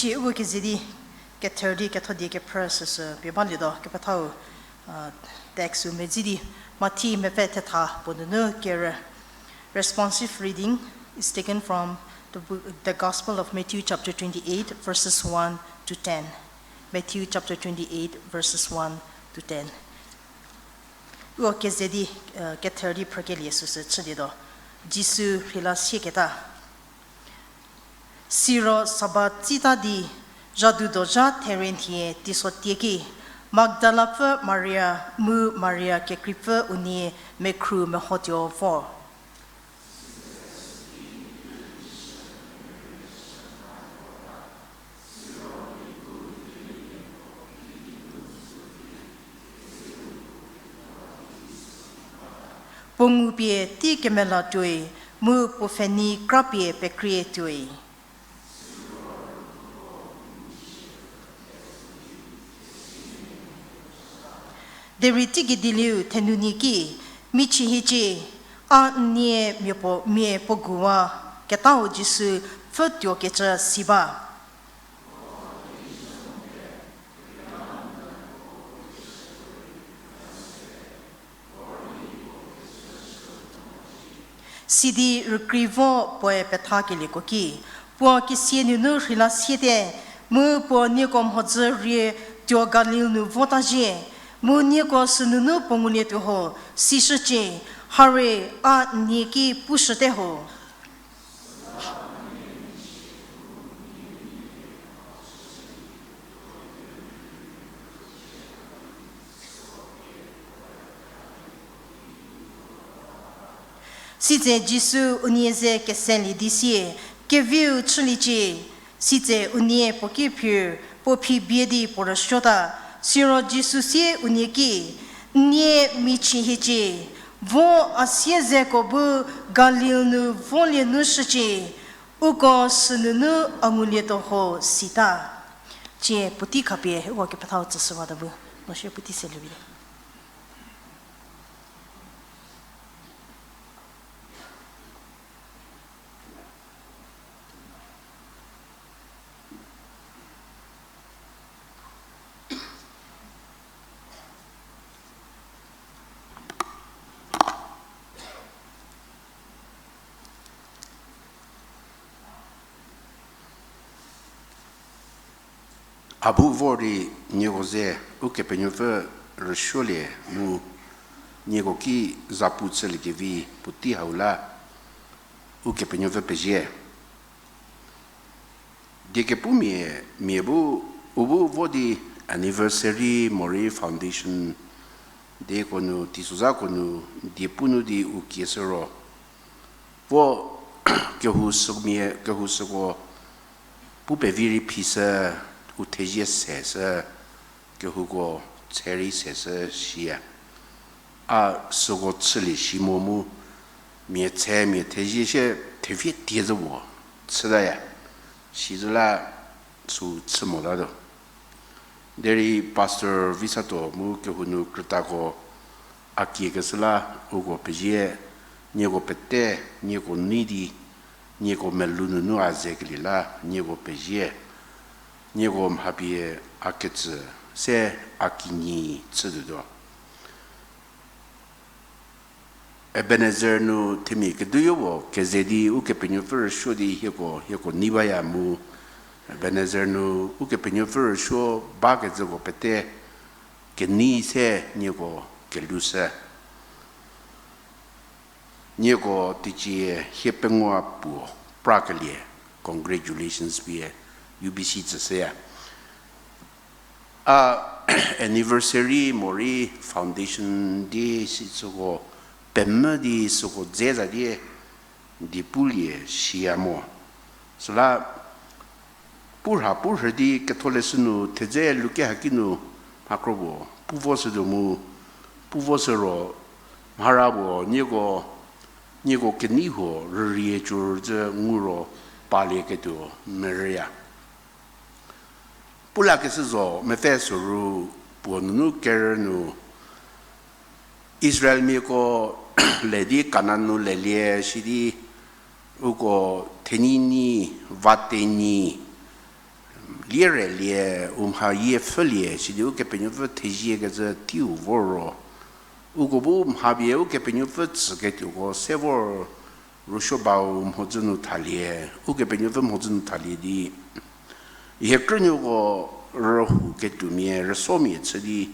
Cie uko keze di, kether di ketho die kephrü süsü pie balietuo, kepethau, uh, text-u medzi di, Mathi mepfü thetha puo nunu kerü. Responsive reading is taken from the book, the Gospel of Matthew chapter twenty-eight, verses one to ten. Matthew chapter twenty-eight, verses one to ten. Uko keze di, uh, kether di phrükelie süsü chülietuo. Jisu rheila sieketa. Siro Sabat tsita di, zhadudo zha therie nhie teiso tieki, Magdalapfü Maria mu Maria kekreipfü unie mekhru mehotuo vo. Puo ngupie tei kemela tuoi, mu puo pfhenei krapie pekrie tuoi. Derei teigei dieliu thenunie ki, michie hiecie, a n nie mia puo, mia puo guwa, ketau Jisu pfhü tuokecü si ba. Sidi rükrie vo puoe pethakelieko ki, puo kesia nunu rheila siete, mu puo nieko mhodzü rie tuo Galil nu vota zhie, mu nieko sünunu puo ngulietuo ho, sishücie, harie a n nie ki pushüte ho. Sitse Jisu unie ze keselie di sie, keviu chüliecie, sitse unie puo ki phir, puo phi bie di puo rüsuota, siro Jisu sie unie ki, n nie michie hiecie, vo a siezeko bu Galil nu volie nu shücie, uko sünunu a ngulietuo ho sita. Cie puotei khapie uko kepethau tsüshüwata bu, no shie puotei selie vi. A bu vor di nieko ze Ukepenuopfü rüsuolie mu nieko ki zapu chüliekevi puotei hau la Ukepenuopfü pezie. Die kepumia, mia bu, u bu vo di anniversary morei foundation deko nu, teisozhako nu, die pu nu di u kieshü ro. Vo kehou sümia, kehou süko pu pevi rei phishü, u thezie seshü, kehouko tse rei seshü shie. A süko chülie shi mo mu, mia tse mia thezie shie thevie tie zhü puo chütaya. Sizhü la sü chü motatuo. Derei Pastor Visato mu kehou nu krütako a kiekeshü la uko pezie, nieko pete, nieko nei di, nieko melou nunu a zekelie la nieko pezie, nieko mhapie a ketsü se a kinyi chütuotuo. Ebenezer nu themia keduoyo puo keze di Ukepenuopfü rüsuo di hieko, hieko nei baya mu. Ebenezer nu Ukepenuopfü rüsuo bakecüko pete kenei se nieko kelushü. Nieko teicie hiepengou puo prakelie, congratulations pie U B C tsüshüya. A anniversary morei foundation di si süko pemvü di süko dze za die, die pulie siya mo. Süla pu rha pu rhü di ketholeshü nu thedze luke haki nu mhakro puo pu voshütuo mu, pu voshü ro mhara puo nieko, nieko kenei huo rürie cü zhü ngu ro palieketuo merüya. Pulakeshü zo mepfü soru puo nunu kerü nu, Israelmiako le di Kanan nu lelie shi di uko thenyi nyi, va tenyi, lierelie, u mha yie pfhülie, sidi Ukepenuopfü theziekecü teiu vor ro, uko bu mha pie Ukepenuopfü tsüketuoko se vor rüsuo bau mhodzü nu thalie, Ukepenuopfü mhodzü nu thalie di, hie krünuoko rühouketuomia, rüsomia chü di,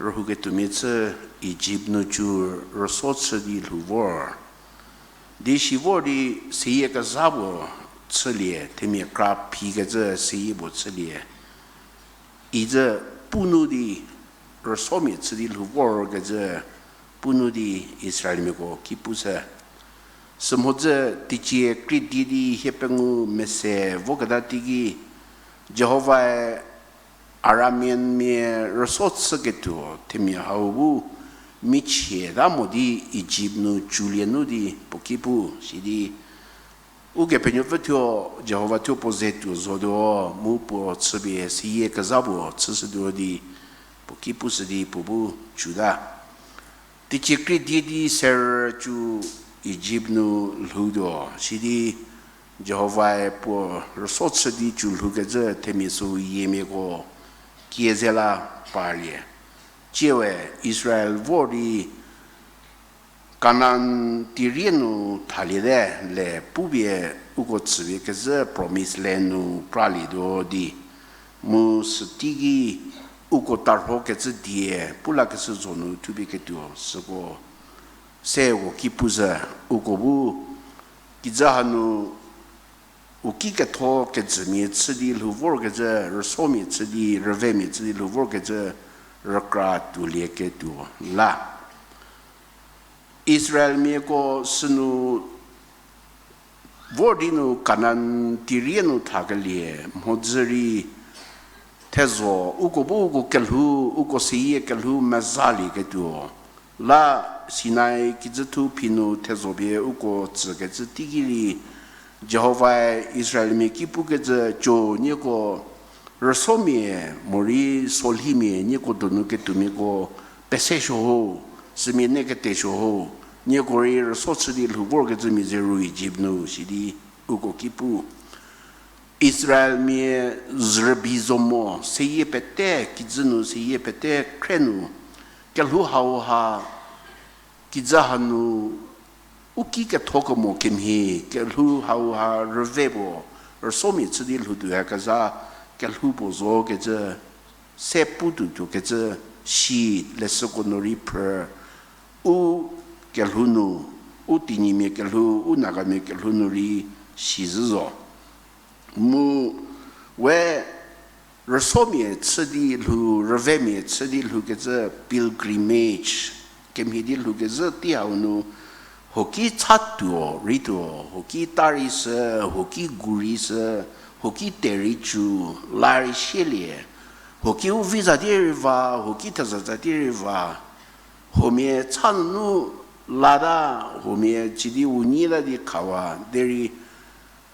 rühouketuomia chü Ijipt nu cü rüso chü di lhou vor. Di si vor di seyie kezha puo chülie, themia kra phikecü seyie puo chülie. Izü pu nu di rüsomia chü di lhou vorkecü pu nu di Israelmiako ki pushü. Sümhodzü teicie krie die di hie pengou mese voketa teiki Jihovae Arameanmia rüso chüketuo themia hau bu michieta mo di Ijipt nu cülie nu di puo ki pu, sidi Ukepenuopfü thuo, Jihova thuo puo ze tuo zotuo, mu puo chüpie seyie kezha puo chüshütuo di, puo ki pushü di puo bu cüta. Teicie krie die di serü cü Ijipt nu lhoutuo, sidi Jihovae puo rüso chü di cü lhoukecü themia sü yiemiako kie ze la parlie. Tsiewe Israel vor di Kanan teirie nu thaliete le pupie uko tsüpie kezhü promised land nu pralietuo di, mu süteiki uko tarhokecü die pu lakeshü zo nu thupie ketuo süko se uko ki pushü, uko bu kijü hanu u ki ketho kejümia chü di lhou vorkecü, rüsomia chü di, rüvemia chü di lhou vorkecü rükra tuolieketuo la. Israelmiako sünu vor di nu Kanan teirie nu thakelie mhodzü rei thezo, uko bu uko kelhou, uko seyie kelhou mezalieketuo la, Sinai kijüthu phi nu thezo pie uko tsükecü teiki rei, Jihovae Israelmia ki pukecü co nieko rüsomia morei solhimia nieko donu ketuomiako pese suo ho, sümia ne kete suo ho, nieko rei rüso chü di lhou vorkecü mia ze ru Ijipt nu sidi uko ki pu. Israelmia zürübei zo mo, seyie pete kijü nu, seyie pete khre nu, kelhou hauha kijü hanu u ki kethokemo kemhie, kelhou hauha rüve puo, rüsomia chü di lhoutuoyakezha kelhou puo zokecü, se putuotuokecü, si leshüko nu rei phrü, u kelhou nu, u Tenyimia kelhou, u Nagamia kelhou nu rei si zhü zo. Mu we rüsomia chü di lhou, rüvemia chü di lhoukecü pilgrimage kemhie di lhoukecü tei hau nu, hoki chatuo rei tuo, hoki ta rei sü, hoki gu rei sü, hoki te rei cu, la rei sielie, hoki u vi za di rei va, hoki theza za di rei va, huomia cha nunu lata, huomia ci di u nyita di khawa derei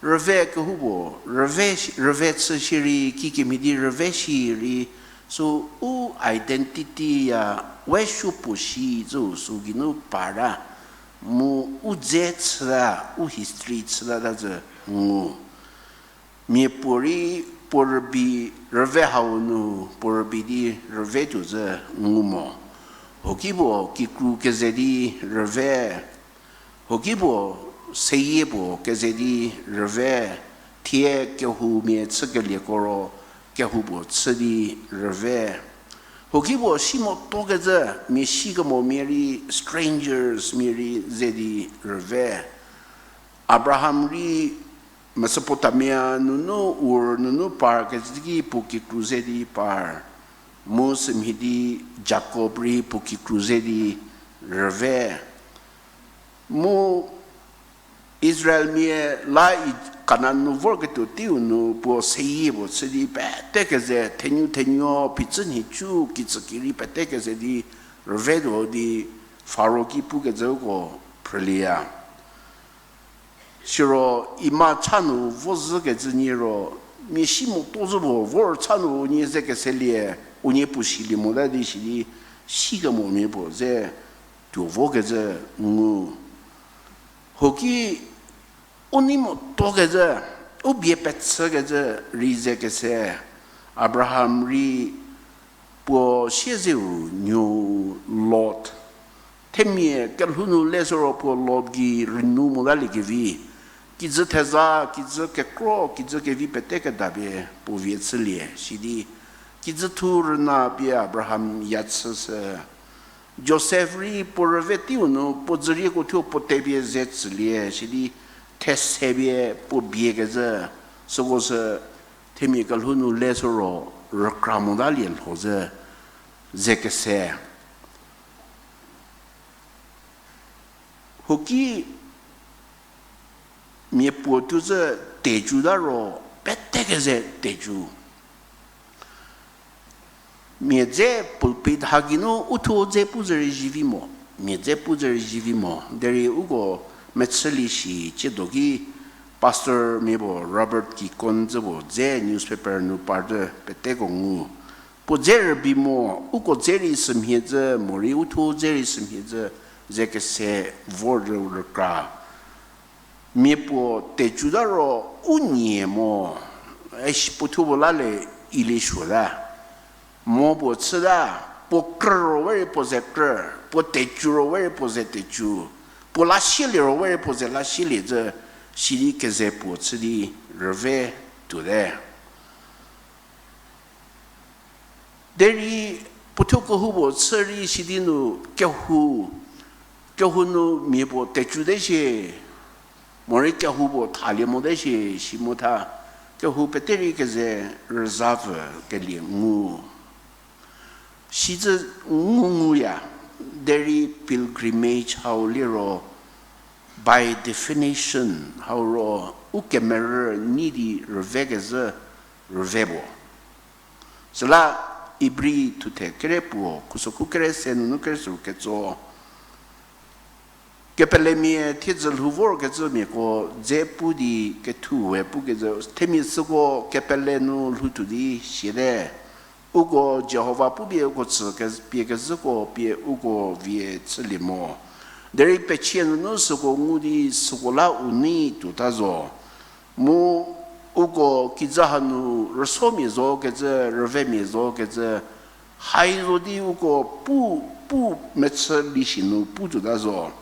rüve kehoupuo, rüve, rüve chü shierei, kikemhie di rüve shierei, sü u identity ya, we supuo shi zü sü geinu parta, mu u dze chüta, u history chütata zü ngu. Miapuorei puo rübei rüve hau nu puo rübei di rüve tuo zü ngu mo. Hoki puo kikru keze di rüve, hoki puo seyie puo keze di rüve, thie kehoumia chükelieko ro kehou puo chü di rüve. Hoki puo si motuo kecü, mia sikemo mia rei strangers mia rei ze di rüve. Abraham rei Mesopotamia nunu Ur nunu par kecü ki puo kikru ze di par. Mu sümhie di Jakob rei puo kikru ze di rüve. Mu Israelmia la Kanan nu vorketuo teiu nu puo seyie puo chü di pete keze thenuo thenuo phichü nhicu kitsükirei pete keze di rüvetuo di Faro ki pukecüko phrülieya. Siro ima cha nu vo zhükecü nie ro, mia si motuo zhü puo vor cha nu unie ze keselie, unie puo silie mota di sidi sikemo mia puo ze tuo vokecü ngu. Hoki u nei motuo kecü, u bie pechü kecü rei ze kese, Abraham rei puo siezeu nuo Lot. Themia kelhou nu le süro puo Lot gei rünu motaliekevi. Kijü theza, kijü kekro, kijü kevi pete kedapie puo vie chülie sidi. Kijüthu rüna pie Abraham ya chüshü. Josef rei puo rüve teiu nu puo dzürieko thuo puo tepie ze tsülie sidi these pie puo bie kezhü, süko sü themia kelhou nu le süro rükra motalie lho zhü, ze kese. Huoki mia puo tuo zhü teju ta ro, pete keze teju. Mia dze pulpit hagei nu uthuo dze pu zhü rei zivi mo, mia dze pu zhü rei zivi mo, derei uko mechülie shi chiedo ki pastor mia puo Robert Kikon zhü puo dze newspaper nu par zhü peteko ngu. Puo dze rübei mo, uko dze rei sümhie zhü, morei uthuo dze rei sümhie zhü, ze kese vor zhü rükra. Mia puo teju ta ro u nie mo, e shi puo thuo puo la le ilie suo ta. Mo puo chüta, puo krü ro we rei puo ze krü, puo teju ro we rei puo ze teju, puo la sielie ro we rei puo ze la sielie zhü, sidi keze puo chü di rüve tuote. Derei puothuo kehoupuo chü rei sidi nu kehou, kehou nu mia puo teju te shie, morei kehoupuo thalie mote shie, si mo tha, kehou pete rei keze rüzapfü kelie ngu. Sizhü ngu nguya, derei pilgrimage hau liro, by definition, hau ro u kemerü nyi di rüve kezhü rüve puo. Süla Ibri thuthe kere puo, khusokhu kere se nunu kere sü ketso. Kepelemia thiedzü lhou vorkezhümiako dze pu di kethu we pukecü, themia süko kepele nu lhou tuo di siate. Uko Jihova pupie uko tsü ke-, pie kezhüko pie uko vie chülie mo. Derei pechie nunu süko ngu di süko la u nei tuota zo. Mu uko kijü hanu rüsomia zo kecü, rüvemia zo kecü, hai zo di uko pu, pu mechü lishi nu pu tuota zo.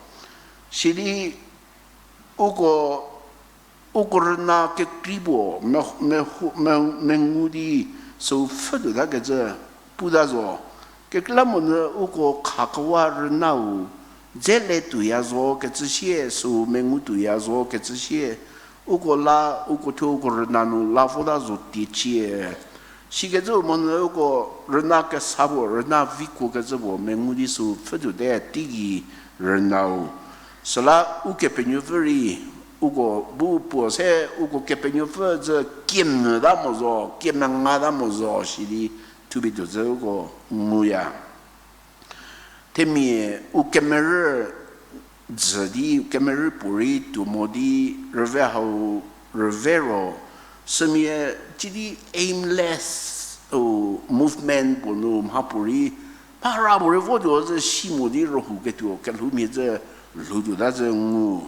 Sidi uko, uko rüna kekrei puo me-, mehu-, me-, mengu di süu pfhü tuota kecü puta zo. Kekreilamonyü uko khakewa rünau dze le tuoya zo kecü sie, süu mengu tuoya zo kecü sie, uko la, uko thuo uko rüna nu la vota zo tiecie. Sikecü monyü uko rüna kesa puo, rüna vikuo kecü puo mengu di süu pfhü tuote teigei rünau. Süla Ukepenuopfü rei uko bu puo se uko Kepenuopfü zhü kiemvüta mo zo, kiemenga ta mo zo, sidi thupie tuo zhü uko nguya. Themia u kemerü dzü di, u kemerü puorei tuo mo di, rüve hau rüve ro, sümia ci di aimless, u, movement puo nu mha puorei, mha ra puorei votuo zhü si mo di rühou ketuo kelhoumia zhü lhou tuota zhü ngu.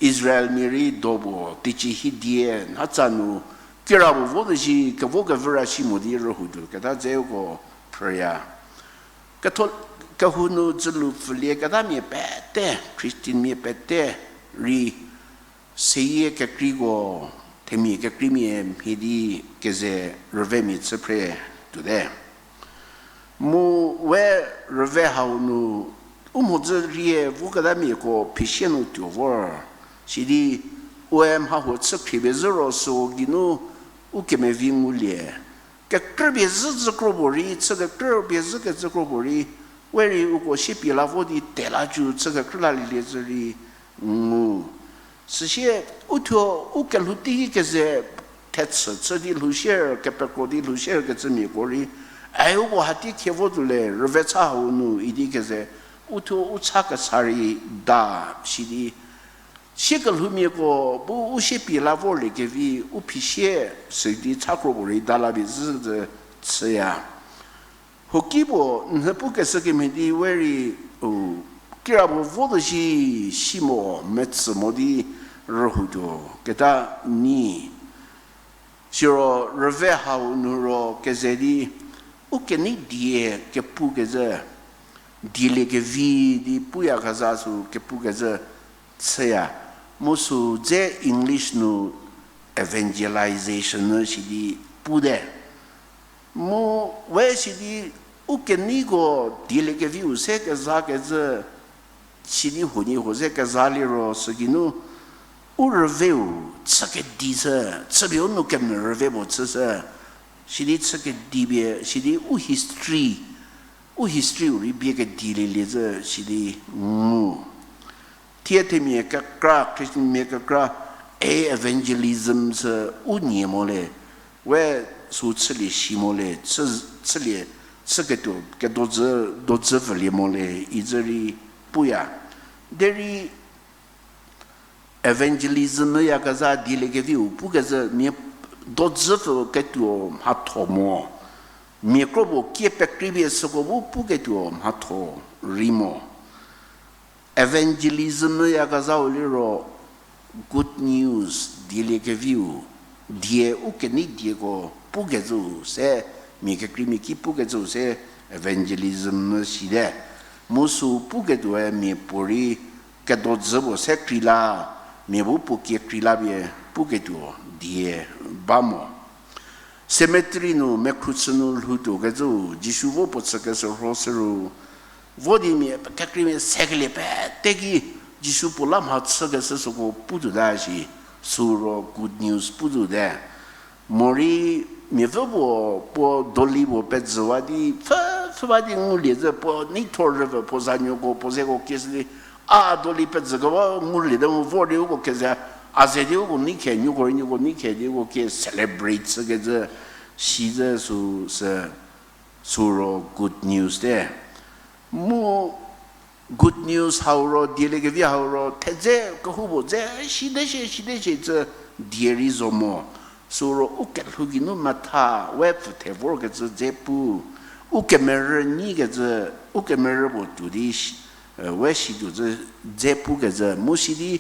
Israelmia rei do puo, teicie hidie, nhatsa nu, kira puo votuo shi, kevo kevü ra si mo di rühou tuo keta dzeko phrüya. Ketho-, kehou nu dzülu pfülie ketamia pete, Christianmia pete rei, seyie kekreiko, themia kekreimia mhie di keze rüvemia chü phre tuote. Mu we rüve hau nu, u mhodzü rie voketamiako phisie nu tuo vor, sidi we mha huo chü khriepie zhü ro süu geinu u kemevi ngulie. Kekrüpie zhü zhü kro puorei, chü kekrüpie zhü kecü kro puorei, we rei uko siepie la vo di tela cü chü kekrü lalielie zhü rei ngu. Süsie uthuo u kelhou tei keze thechü chü di lhoushie, kepekro di lhoushie kecümiako rei, ai uko hati khie vo tuole rüve cha hau nu idi keze, uthuo u cha kesa rei da, sidi, sie kelhoumiako bu u siepie la vorlie kevi u phisie, südi cha kro puorei da la pie zhü zhü chüya. Huoki puo nhü pukeshü kemhie di we rei, u, kira puo vo tuo shi, si mo, metsü mo di rühou tuo keta nyi. Siro rüve hau nu ro keze di, u kenei die kepukezhü, dieliekevi di puyakezha sü kepukezhü chüya. Mu sü dze English nu evangelization nu sidi pute. Mu we sidi u keneiko dieliekeviu se kezakecü, sidi huoniehuo ze keza liro sügeinu u rüveu chü kedi chü, chüpie u nou kemvü rüve puo chüshü, sidi chü kedipie sidi u history, u historyu rei bie kedilielie zhü sidi ngu. Thie themia kekra, Christianmia kekra, e evangelism sü u nie mo le, we sü chülie shi mo le, chü, chülie, chüketuo kedodzü, dodzü pfülie mo le, izü rei puya. Derei evangelism yakezha dieliekeviu pukezhü mia dodzü pfü ketuo mhatho mo. Mia kro puo kie pekreipie süko bu puketuo mhatho rei mo. Evangelism yakezhau liro good news, dieliekeviu, die u kenei dieko pukecü se, mia kekreimia ki pukecü se evangelism nu site. Mu sü puketuoe mia puorei kedodzü puo se krei la, mia bu puo kie krei la pie puketuo die ba mo. Cemetery nu mekhru chü nu lhoutuokecü, Jisu vo puo chükeshürho sü ru, vo di mia kekreimia sekelie pete ki Jisu puo la mhachükeshü süko putuota shi, sü ro good news putuote. Morei mia pfü puo, puo doli puo pezhüwa di pfü, pfhüwa di ngulie zhü, puo neitho rüpfü puo zanuoko puo zeko kieshü di, a doli pezhükewa nguliete mu vor di uko keze, a ze di uko nei khe, nieko rei nieko nei khe di uko kie celebrate chükecü, sizhü sü, sü, sü ro good news te. Mu good news hau ro, dieliekevi hau ro, thedze kehoupuo dze, side shie, side shie cü die rei zo mo. Sü ro u kelhou geinu metha, we pfü the vorkecü dze pu. U kemerü nyikecü, u kemerü puo tuo di, we situo cü dze pukecü. Mu sidi,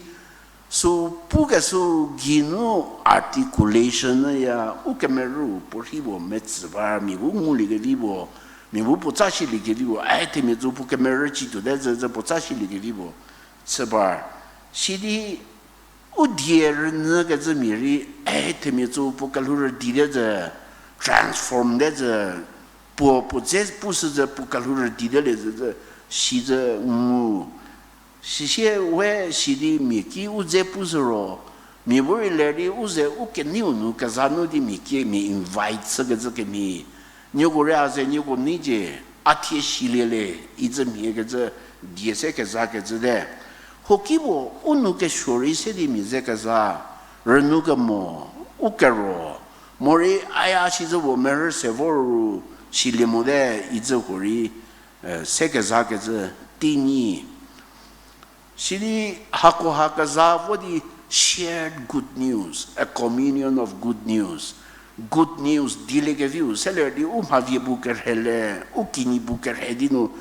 sü pukeshü geinu articulation ya, u kemerü puorhi puo metsü par, mia bu nguliekevi puo, mia bu puo tsa shiliekevi puo, a themia cü puo kemerü cituote zü, zü puo tsa shiliekevi puo chü par. Sidi u die rünyükecü mia rei, a themia cü puo kelhou rüdite zü, transform te zü, puo puo dze pushü zü puo kelhou rüdite le zü, zü, sizhü ngu. Sisie we sidi mia ki u dze pushü ro, mia bu rei le di u ze u keneiu nu keza nu di mia ki mia invite chükecü kemhie. Nieko rei a ze nieko nei cie, a thie silie le, izü mhiekecü, die se kezakecü te. Huoki puo u nou kesuo rei se di mia ze keza, rünou kemo, u kero, morei aya sizhü puo merü se vor ru silie mote, izü huo rei, se kezakecü tei nyi. Sidi hakoha keza vo di shared good news, a communion of good news. Good news dieliekeviu seler di u mhavie bu kerhe le, u kinyi bu kerhe di nu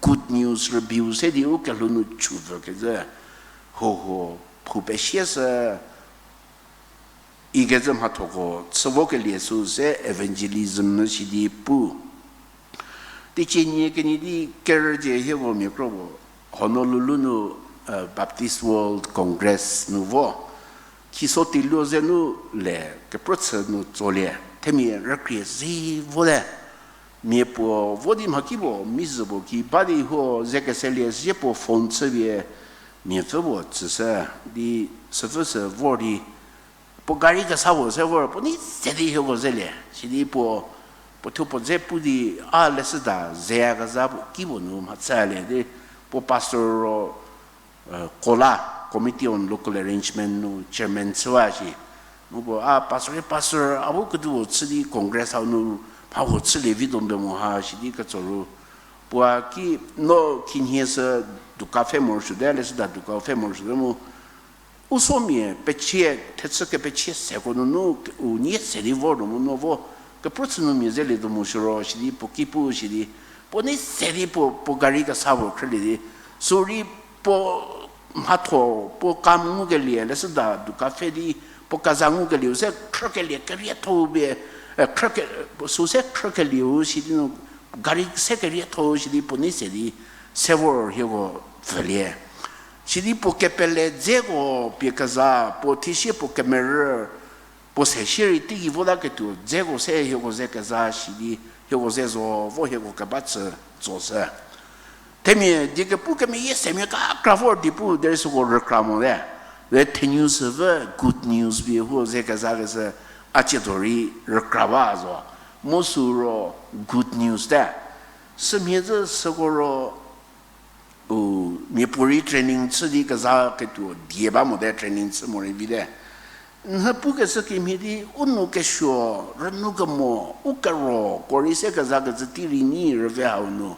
good news rübiu se di u kelhou nu chuvükecü. Hoho, phou pesie sü, ikecü mhathoko chü vokelie sü se evangelism nu sidi pu. Teicie nie kenie di kerücie hieko mia kro puo Honolulu nu, Baptist World Congress nu vo. Khiso teiluo ze nu le kepro chü nu tsolie. Themia rükrie ze vote. Mia puo vo di mhakipuo mizhü puo ki ba di huo ze keselie sie puo phone chüpie mia pfü puo tsüshü di süpfü sü vor di puo gari kesa puo se vor puo nei se di hieko zelie. Sidi puo, puo thuo puo dze pu di a leshüda zeyakezha puo kipuo nu mhachülie di puo pastor ro, kola Committee on Local Arrangement nu chairman chüwa shi. Mu puo a pastor, pastor a bu kedipuo chü di Congress hau nu mha huo chülie vi do mbe mo ha sidi ketso ru. Puoa ki no khinhie sü dukan pfhe morosuote, leshüda dukan pfhe morosuote mu u somia pechie, thechü kepechie seko nunu u nie se di vor do mu no vo kepro chü nu mia zelietuo mo shiro sidi puo ki pu sidi puo nei se di puo, puo gari kesa puo khrülie di. Sürei puo mhatho puo kam ngukelie leshüda dukan pfhe di puo keza ngukelieu se khrükelie kerietho-u pie, e, khrüke-, süu se khrükelieu sidi nu, gari se kerietho-u sidi puo nei se di, se vor hieko pfülie. Sidi puo kepele dzeko pie keza, puo thisie puo kemerü, puo se shierei teigei votaketuo dzeko se hieko ze keza sidi, hieko ze zo vo hieko keba chü tsoshü. Themia die kepu kemeyie semia kekra vor di pu derei süko rükra mote. Derei thenu sü pfü good news pie huo ze kezakeshü a tsiedo rei rükra ba zo. Mu süu ro good news te. Sümhie zhü süko ro u, miapuorei training chü di kezaketuo die ba mote, training chü morei vite. Nhü pukeshü kemhie di u nou kesuo, rünou kemo, u keroko rei se kezakecü tei rei nyi rüve hau nu.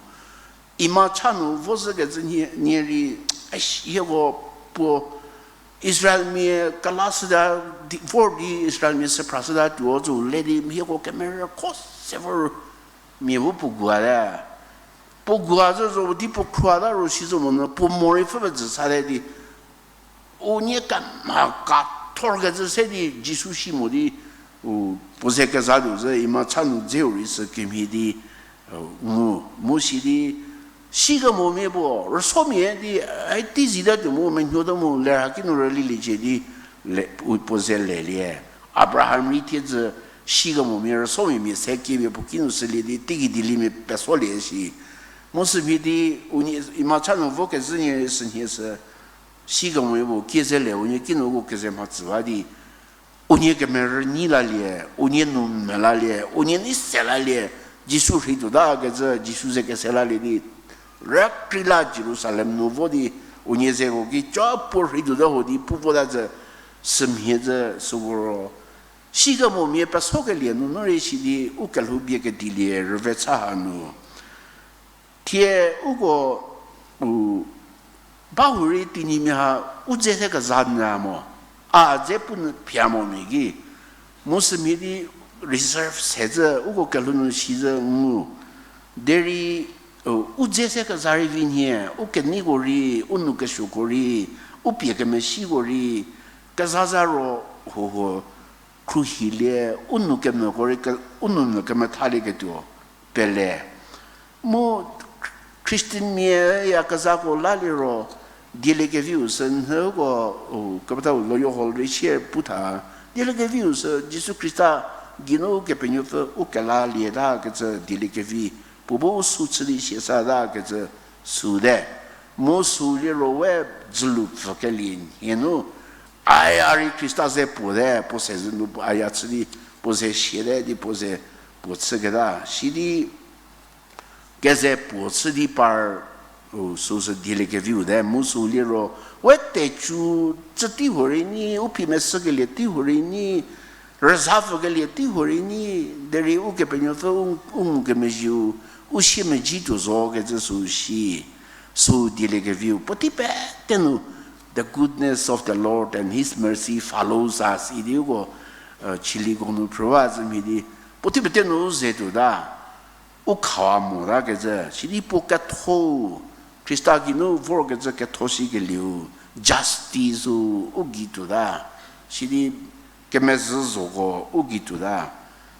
Ima cha nu vo zhükecü nie, nie rei, eish, hieko puo Israelmia kelashüta, di, vor di Israelmia süphrashüta tuo zo le di hieko kemerü kho se vor mia bu puo gua te. Puo gua zhü zo di puo khruata ro si zo mo nu puo morei pfü pezü sate di unie kemha kathorkecü se di Jisu si mo di, u, puo ze keza tuo zhü ima cha nu dzeu rei sü kemhie di, u, ngu, mu si di, sikemomia puo rüsomia di, ai tei zita tuo mu menuota mu lerha kinu rüliliecie di, le, u, puo ze lelie. Abraham rei thiedzü sikemomia rüsomia mia se kiepie puo kinu sülie di teigei dieliemia pesolie shi. Mu sümhie di unie ima cha nu vokezhü nie rei sünhie sü, sikemomia puo kie ze le unie kinu uko keze mhatsü ba di, unie kemerü nyi lalie, unie nou mvü lalie, unie nei se lalie, Jisu rhei tuotakecü Jisu ze kese lalie di, rükreila Jerusalem nu vo di, unie zeko ki ca puo rhei tuota ho di pu vota zhü, sümhie zhü süko ro sikemomia pesokelie nunu rei si di u kelhou bie kedilie rüve cha hanu. Thie uko, u, bahurei Tenyimia ha u dze se keza nyü mo, a dze pu nyü phia mo mia ki, mu sümhie di reserve se zhü uko kelhou nu si zhü ngu. Derei, u, u dze se keza rei vi nhie, u keneiko rei, u nou kesuoko rei, u pie kemesiko rei, keza za ro huohuo khruohilie, u nou kemeko rei ke-, u nou nu kemethalieketuo pele. Mu Christianmia ya kezako laliro, dieliekeviu sü nhüko, u, kepethau Loyo Hall rei sie pu tha, dieliekeviu sü Jisu Khrista geinu Kepenuopfü u kelalieta kecü dieliekevi, puo bu u sü chü di siasatakecü süu te. Mu süu liro we dzülu pfükelie nhie nu, ai a rei Khrista ze puo te, puo se zhü nu a ya chü di, puo ze siate di puo ze puo chüketa. Sidi keze puo chü di par, u, süu sü dieliekeviu te, mu süu liro, we tecu chü tei huorei nyi, u phi mesükelie tei huorei nyi, rüzha pfükelie tei huorei nyi, derei Ukepenuopfü u, u ngukemezhieu, u siemedzi tuo zo kecü süu shi, süu dieliekeviu. Puotei pete nu, the goodness of the Lord and his mercy follows us idi uko, chiliko nu phrüwa zhü mhie di, puotei pete nu u ze tuota. U khawa motakecü, sidi puo ketho, Khrista geinu vorkecü ketho sikelieu, justice u, u gei tuota, sidi kemezhü zoko u gei tuota.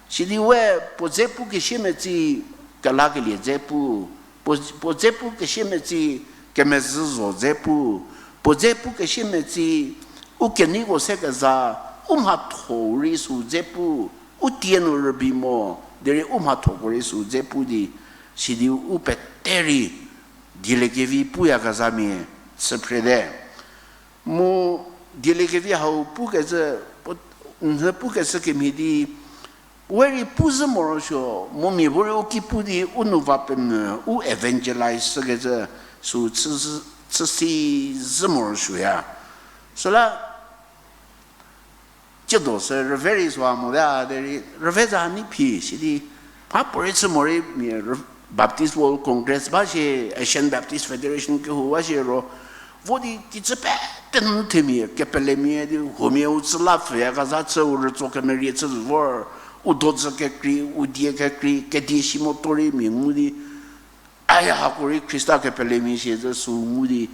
Sidi we puo dze pu kesie metsi, kelakelie dze pu, puo, puo dze pu kesie metsi, kemezhü zo dze pu, puo dze pu kesie metsi, u keneiko se keza, u mhatho rei süu dze pu, u tie nu rübei mo, derei u mhathoko rei süu dze pu di, sidi u pete rei dieliekevi puyakezhamia chü phrete. Mu dieliekevi hau pukecü, nhü pukecü kemhie di, we rei pu zhü morosuo, mu mia bu rei u ki pu di u nou va pemvü, u evangelize shükecü, süu chü, chü si zhü morosuoya. Süla, tsiedo sü rüve rei süa mote a derei, rüve za nei phi sidi, mha puorei chü morei mia rü-, Baptist World Congress ba shie, Asian Baptist Federation kehou ba shie ro, vo di kicü pete nu themia, kepelemia di, huomia u chü la pfüyakezha chü u rütso kemerie chü vor, u dodzü kekrei, u die kekrei, kedie shi moto rei mia ngu di, a ya hako rei Khrista kepelemia shie zhü süu ngu di,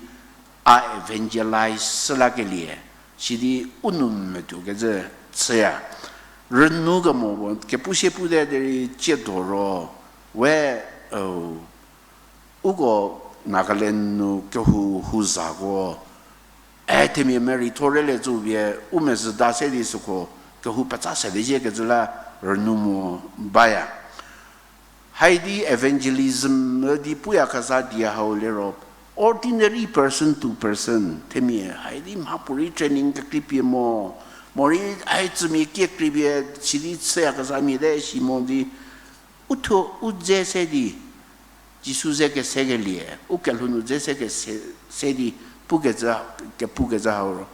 a evangelize shü lakelie, Sidi u nou metuo kecü chüya. Rünu kemo puo kepu sie pute derei tsiedo ro, we, uko Nagaland nu kehou houzako, e themia mereitho rele tsü pie, u mezhü da se di süko, kehou petsa se di zhie kecü la rünu mo baya. Haidi evangelism di puyakezha die hau liro, ordinary person to person, themia haidi mhapuorei training kekreipie mo, morei ai tsümia kekreipie, sidi chüyakezhamia te si mo di, u thuo u dze se di, Jisu ze kesekelie, u kelhou nu dze se kese, se di, pukecü, kepukezha hau ro.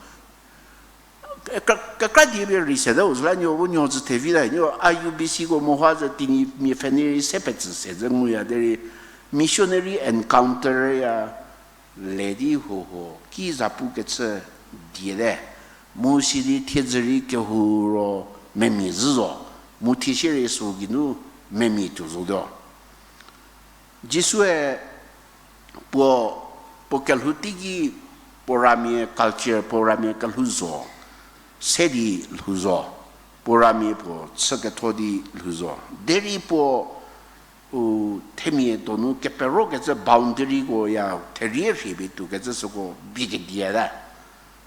Kekra, kekra die pie rei sete u zü la nuo bu nuo zü thevi ta, nuo I U B C ko mehoa zü Tenyimia pfhenei rei se petsü se zü nguya derei missionary encounter ya le di huho ki zapu kechü die te. Mu sidi thiedzü rei kehou ro memia zhü zo, mu thie sierei sü geinu memia tuo zotuo. Jisue puo, puo kelhou teiki puo ramia culture, puo ramia kelhou zo, se di lhou zo, puo ramia puo chü ketho di lhou zo. Derei puo, u, themia donu keperokecü boundaryko ya therie rhie pie tuokecü süko bie kedieta.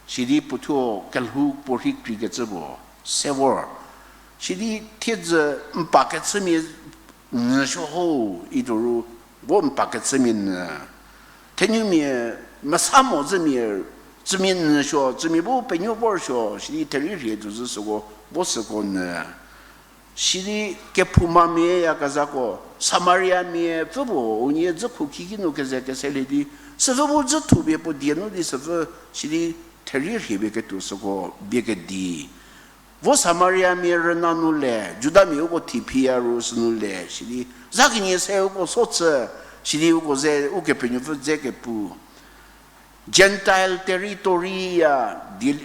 Sidi puothuo kelhou puorhi kreikecü puo se vor. Sidi thiedzü n pa kechümia nyü suo ho, ituo ru, vo n pa kechümia nyü. Thenumia mesa mo zümia, tsümia nyü suo, tsümia bu penuo vor suo, sidi therie rhie tuo zü süko, vo süko nyü. Sidi kephoumamia yakezhako, Samariamia pfü puo unie dzükhu kiki nu keze keselie di, süpfü bu dzü thupie puo die nu di süpfü, sidi therie rhie pie ketuo süko bie kedi. Vo Samariamia rüna nu le, Judamia uko thiphiya ru sünu le, sidi, za kenie se uko so chü, sidi uko ze, Ukepenuopfü dze kepu. Gentile territory ya, di,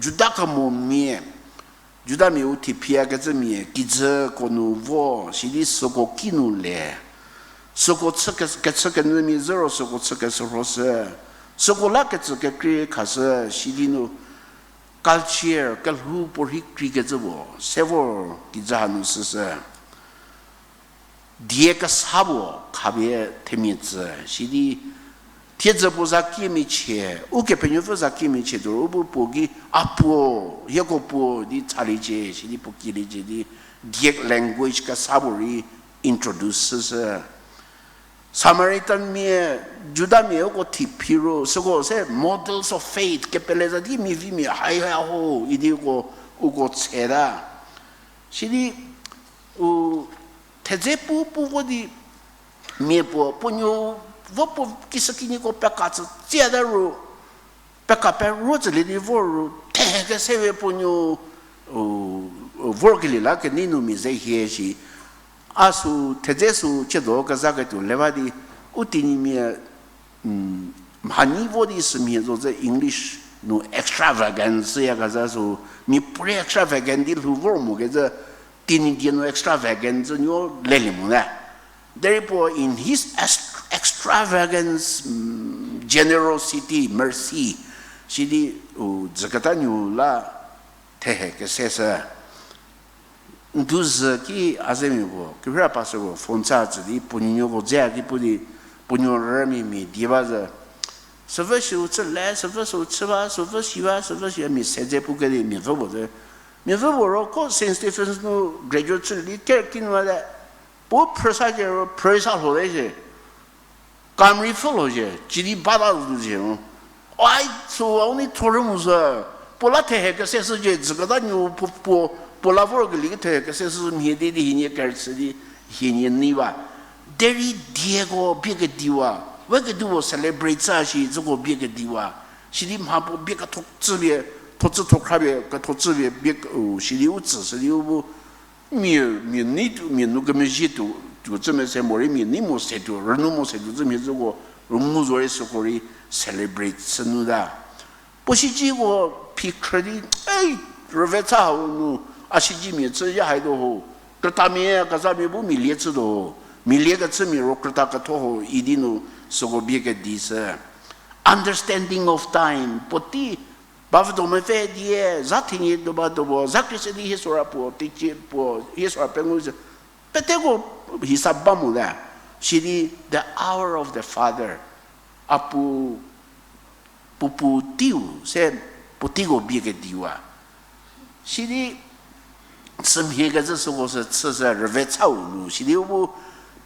Juda kemomia, Judamia u thiphiyakecümia kijüko nu vo, sidi süko kinu le. Süko chü ke-, kechükenyümia zhü ro süko chü keshürhoshü. Süko la kecü kekrei khashü, sidi nu culture, kelhou puorhi kreikecü puo, se vor kijü hanu süshü. Die kesa puo khapie themia tsü, sidi thiedzü puo za kiemiachie, Ukepenuopfü za kiemiachie tuo, u bu puo ki a puo, hieko puo di chaliecie, sidi puo kieliecie di, die language kesa puo rei introduce süshü. Samaritanmia, Judamia uko thiphi ro, süko se models of faith, kepele za di mia vi mia hai ha ho, idi uko, uko tseta. Sidi, u, thedze pu pu vo di mia puo, puo nuo vo puo kishükinyiko peka tsü tsiata ru, peka peruo tsülie di vor ru, thehekese we puo nuo, u, vorkelie la kenei nu mia ze hie shi. A sü thedze sü chiedo kezaketuo le ba di, u Tenyimia, mhanyi vo di sümhie zo zü English nu extravagance yakezha sü, mia puorei extravagant di lhou vor mo kezhü, Tenyidie nu extravagant zü nuo lelie mote. Derei puo in his ex-, extravagance, mm, generosity, mercy, sidi u dzüketa nuo la thehe keseshü. N du zü ki a zemia puo, kehira pastor puo phone sa tsü di, puo nuonuoko dze a ki pu di, puo nuo rümia mia die ba zü. Süpfü sü chü le, süpfü sü chü ba, süpfü si ba, süpfü si ba, mia se dze pu kedi mia pfü puo te. Mia pfü puo ro ko Saint Stephen's nu graduate chülie di ker kinu ba te. Puo phrüsa ke ro phrüsa lho le shie. Kamri pfhü lho shie, chidi bata zu shie. Ai, sü a u nei thorü mu sü. Puo la thehe keseshü shie, dzüketa nuo puo, puo, puo la vorkelie ki thehe keseshü mhie di, di hienie kerüchü di, hienie nei ba. Derei dieko bie kediwa, we kedipuo celebrate sa shi, züko bie kediwa. Sidi mha puo bie ketho chüpie, tho chü tho khrapie, ketho chüpie, bie ke-, u, sidi u tsü, sidi u bu, mia, mia nei tuo, mia nu kemezhie tuo, tuo chü mese morei mia nei mo se tuo, rünu mo se tuo chü mhie züko, rünu zorei süko rei celebrate chü nu ta. Puo shiciko phi khrü di, ei, rüve cha hau nu, a shicimia chü ya hai do ho, krütamia, kezhamia bu mia lie chü do ho, mia lie kechümia ro krüta ketho ho, idi nu süko bie kedi sü. Understanding of time, puotei Bavüdo mepfü die, za thenie do ba do bo, za krise di hie sora puo, teicie puo, hie sora pengou ze. Peteko hisa ba mo le. Sidi the hour of the Father. A pu, puo puo teiu, se puo teiko bie kediwa. Sidi, sümhie kezü süko sü chü sü rüve chau nu, sidi u bu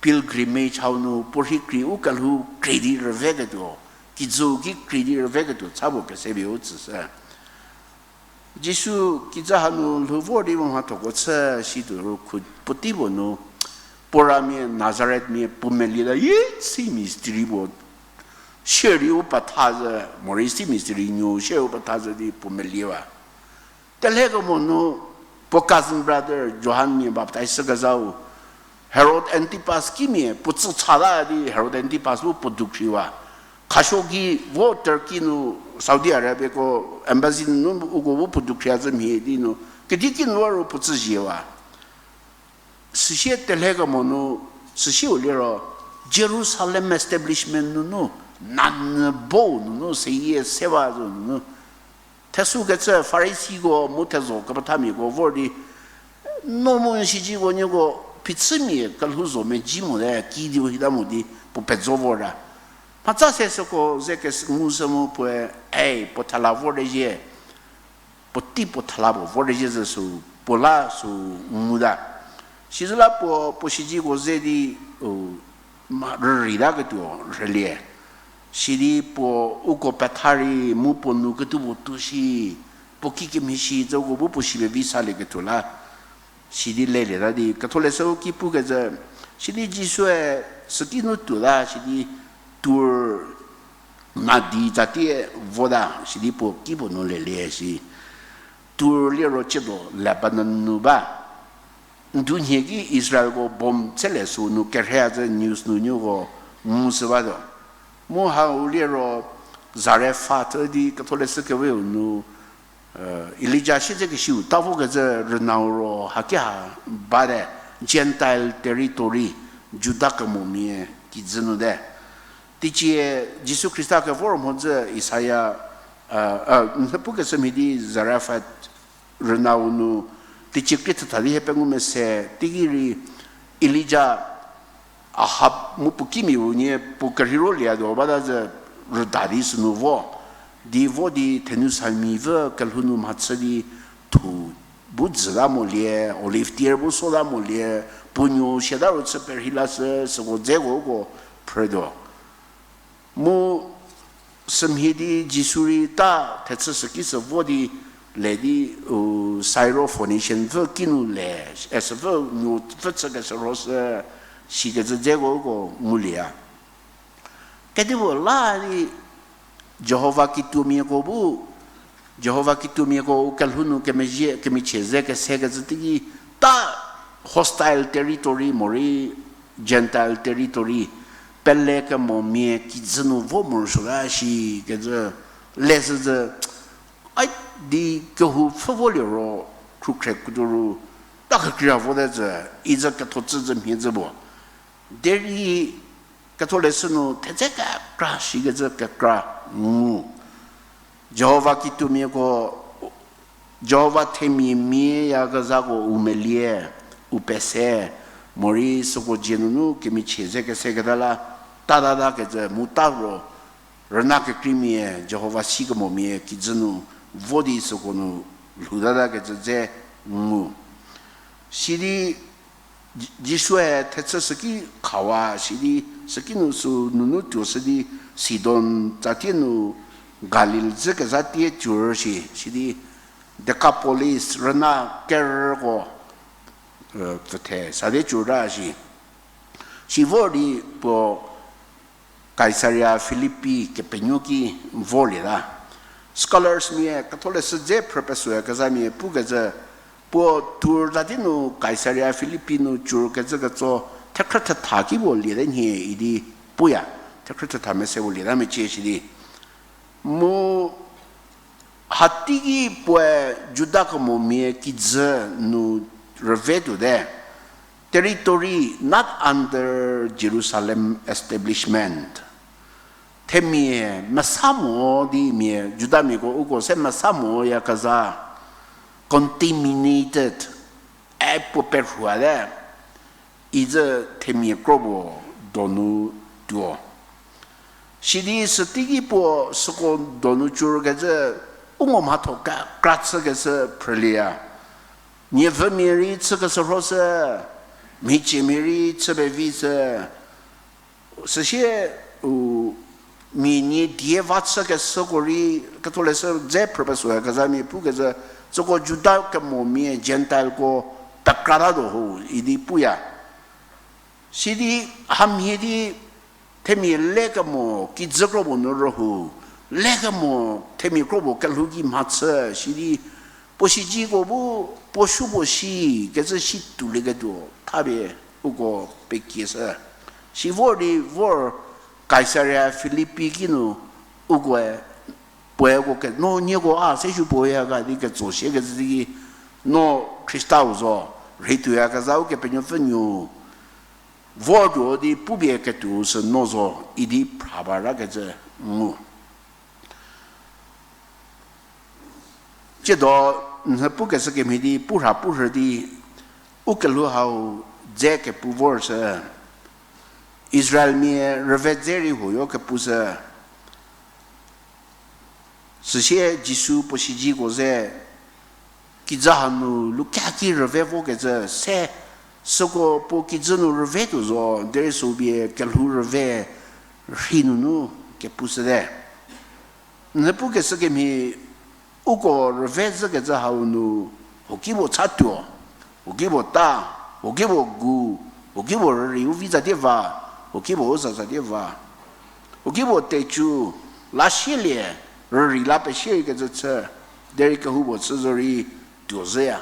pilgrimage hau nu, puo rhi krei u kelhou krei di rüve ketuo, kijüu ki krei di rüve ketuo, cha puo kese pie u tsüshü. Jisu kijü hanu lhou vor di mhathoko chü situo ru khu puotei puo nu, puo ramia Nazareth mia puo melie ta, ye si mystery puo, shierei u petha zü, morei si mystery nuo, shierei u petha zü di puo meliewa. Telhe kemo nu, puo cousin brother Johan mia baptize kezhau, Herod Antipas kimia puo tsü chata di Herod Antipas bu puo dukhriwa. Khashoggi vo Turkey nu Saudi Arabia ko embassy nu uko bu puo dukhriya zü mhie di nu, kedi kinu ro puo tsü zhiewa. Süsie telhe kemo nu, süsieu liro, Jerusalem establishment nunu, nanyü bo nunu, seyie sewa zo nunu, thesukecü Farisiko mu thezho kepethamiako vor di, no mu n shiciko nieko phichümia kelhou zo meji mote, kidiu hita mo di puo pejo vorta. Mhatsa se süko ze kese ngu sü mu puoe, ei, puo thela vorte zhie, puotei puo thela puo vorte zhie zü sü, puo la sü nguta. Sizü la puo, puo shiciko ze di, u, ma, rürei ta ketuo rhülie. Sidi puo uko petha rei mu puo nu ketuo puo tuo shi, puo kikemhie shi züko bu puo shi pevi salieketuo la. Sidi lelieta di, ketholeshü ki pukecü, sidi Jisue süki nu tuota, sidi tur nadi tsatie vota, sidi puo ki puo nu lelie shi. Tur liro chiedo Lebanon nu ba. Ndunhie ki Israelko bomb tsele sü nu kerhei zü news nunuko ngu sü batuo. Mu hau liro Zarephath di ketholeshü keweu nu, Elija siedzekesiu ta vokecü rünau ro haki ha bate, Gentile territory, Juda kemomia kijü nu te. Teicie Jisu Khrista kevor mhodzü Isaia, n pukeshü mhie di Zarephath rünau nu, teicie krie thetha di hie pengou mese, teiki rei Elija Ahab mu puo kimiau nie puo kerheiro lia do bata zü rüda di sünu vo. Di vo di thenu sami vü kelhou nu mhachü di thu bu dzüta molie, olive tier bu sota molie, puo nuo siata ro chü perhei lashü, süko dzeko uko phrütuo. Mu sümhie di Jisu rei ta thechü süki sü vo di le di, u, Syrophoenician pfü kinu le, e süpfü nuo pfü chükeshü ro sü, sikecü dzeko uko ngulieya. Kedipuo la di Jihova kituomiako bu, Jihova kituomiako u kelhou nu kemezhie, kemichie ze kesekecü teiki ta hostile territory morei Gentile territory, pele kemomia kijü nu vo morosuota shikecü leshüzü, a di kehou pfhü voliro, khrukhre kutuo ru, ta kekria vote zü, izü ketho tsü zü mhie zü puo. Derei ketholeshü nu thedze kekra shikecü kekra ngu. Jihova kituomiako, Jihova themia mia yakezhako u melie, u pese, morei süko dzie nunu kemichie ze keseketa la, tatatakecü mu ta ro, rüna kekreimia, Jihova si kemomia kijü nu vo di süko nu lhoutatakecü dze ngu. Sidi Ji-, Jisue thechü süki khawa, sidi süki nu sü nunu tuoshü di Sidon tsatie nu Galil dzü kezha tie tuor shi, sidi Decapolis rüna kerüko, pfüthe sade tuorta shi. Si vor di puo Kaisaria Filipi kepenuo ki vorlieta. Scholars mia ketholeshü dze phrü pesüyakezhamia pukecü, puo tur tsatie nu Kaisaria Filipi nu tuor kecü ketso thekhrü thetha ki puo liete nhie idi puya, thekhrü thetha mese puo lieta mecie shidi. Mu hateiki puoe Juda kemomia kijü nu rüve tuote, territory not under Jerusalem establishment. themia mesa mo di mia, Judamiako uko se mesa moyakezha, contaminated, e puo perhuate, izü themia kro puo donu tuo. Sidi süteiki puo süko donu cürkecü u ngo mhatho kekra chükeshü phrülieya. Niepfümia rei chükeshürhoshü, mhiciemia rei chü pevi shü, süsie u mia nie die va chükeshüko rei, ketholeshü dze phrü pesoyakezhamia pukecü, süko Juda kemomia Gentileko pekrata do ho idi puya. Sidi hamhie di themia lekemo kijü kro puo nu rühou, lekemo themia kro puo kelhou ki mhachü, sidi puo siezeko bu puo supuo shi kecü si tuolieketuo thapie uko pekieshü. Si vor di vor Kaisaria Filipi kinu ukoe puoe uko ke, no nieko a se shu puoya ga di ketso siekecü ki, no Khristau zo, rheituoyakezha Ukepenuopfü nuo, vortuo di pupie ketuo sü no zo idi phra barakecü ngu. Tsiedo nhü pukeshü kemhie di pu rha pu rhü di, u kelhou hau dze kepu vor sü, Israelmia rüve dze rei huoyo kepu sü, süsie Jisu puo siezeko ze kijü hanu lukia ki rüve vokecü se, süko puo kijü nu rüve tuo zo, derei sü pie kelhou rüve rhi nunu kepushüte. N pukeshü kemhie, uko rüve zhükecü hau nu, huokipuo cha tuo, huokipuo ta, huokipuo gu, huokipuo rürei u vi tsatie va, huokipuo u za tsatie va, huokipuo tecu, la sielie, rürei la pesiekecü chü, derei kehoupuo chü zorei tuo zhüya.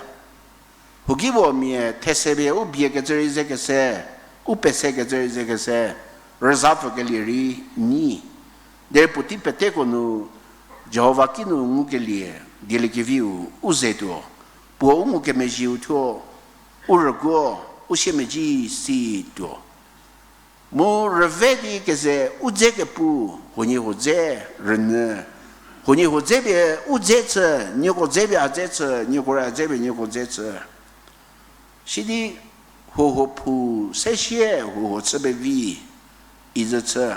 Huokipuo mia these pie u biekecü rei zekese, u pesekecü rei zekese, rüzha pfükelie rei nyi. Derei puotei peteko nu Jihova kinu ngukelie, dieliekeviu u ze tuo, puo u ngukemezhieu thuo, u rüguo, u siemedzi si tuo. Mu rüve di keze u dze kepu, huoniehuo dze rünyü, huoniehuo dze pie u dze chü, nieko dze pie a dze chü, nieko rei a dze pie nieko dze chü. Sidi huohuo phu se sie huohuo chü pevi, izü chü.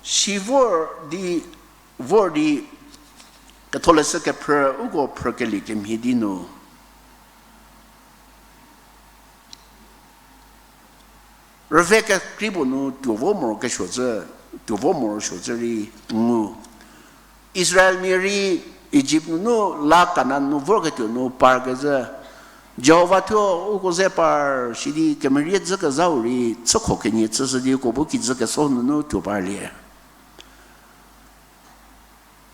Si vor di, vor di, ketholeshü kephrü uko phrükelie kemhie di nu, rüve kekreipuo nu tuo vo morokesuo cü, tuo vo morosuo cü rei ngu. Israelmia rei Ijipt nunu la Kanan nu vorketuo nu parkezhü, Jihova thuo uko ze par sidi kemerie dzükezhau rei chükho kenie chüshü di uko bu kijü keso nunu tuo parlie.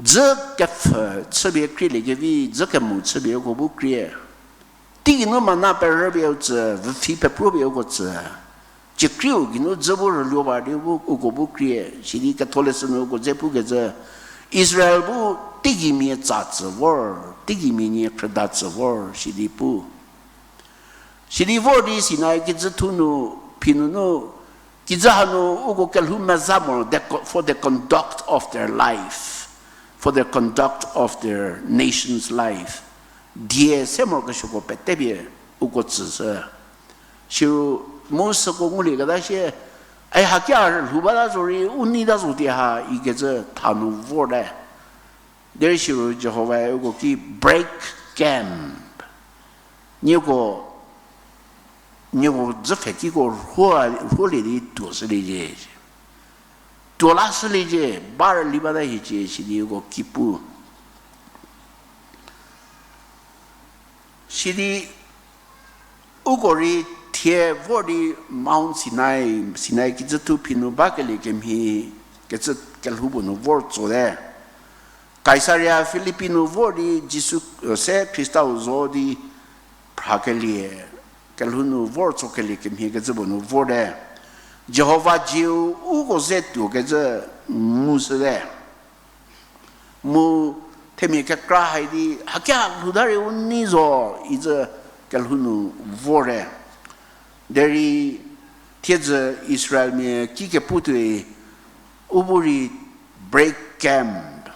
Dzü kepfhü chüpie krielie kevi, dzü kemu chüpie uko bu krie. Teigeinu mana perüpie u tsü, vüphi pepropie uko tsü. Ciekriu geinu dzü bu rüluo ba di bu uko bu krie, sidi ketholeshü nu uko dze pukecü, Israel bu teigimia tsa tsü vor, teigimia nie khrüda tsü vor, sidi pu. Sidi vor di Sinai kijüthu nu, phi nunu, kijü hanu uko kelhou meza moro, the co-, for the conduct of their life, for the conduct of their nation's life. Die se morokesuoko petepie uko tsüshü. Siru mu süko ngulieketa sie, ai haki a lhou bata zorei, u neita zo di ha, ikecü tha nu vorte. Derei siru Jihovae uko ki break camp. Nieko, nieko dzüpfhe kiko rhuo, rhuolie di tuo shüliecie. Tuo la shüliecie, ba rüli bata hiecie, sidi uko ki pu. Sidi uko rei thie vor di Mount Sinai, Sinai kijüthu phi nu bakelie kemhie, kecü kelhou puo nu vor tsote. Kaisaria Filipi nu vor di Jisu, se Khristau zo di phrakelie, kelhou nu vor tsokelie kemhie kecü puo nu vorte. Jihova dzieu uko ze tuokecü ngushüte. Mu themia kekra hai di, hakia lhouta rei u nei zo, izü kelhou nu vorte. Derei Thiedzü Israelmia ki kepu tuoi, u bu rei break camp.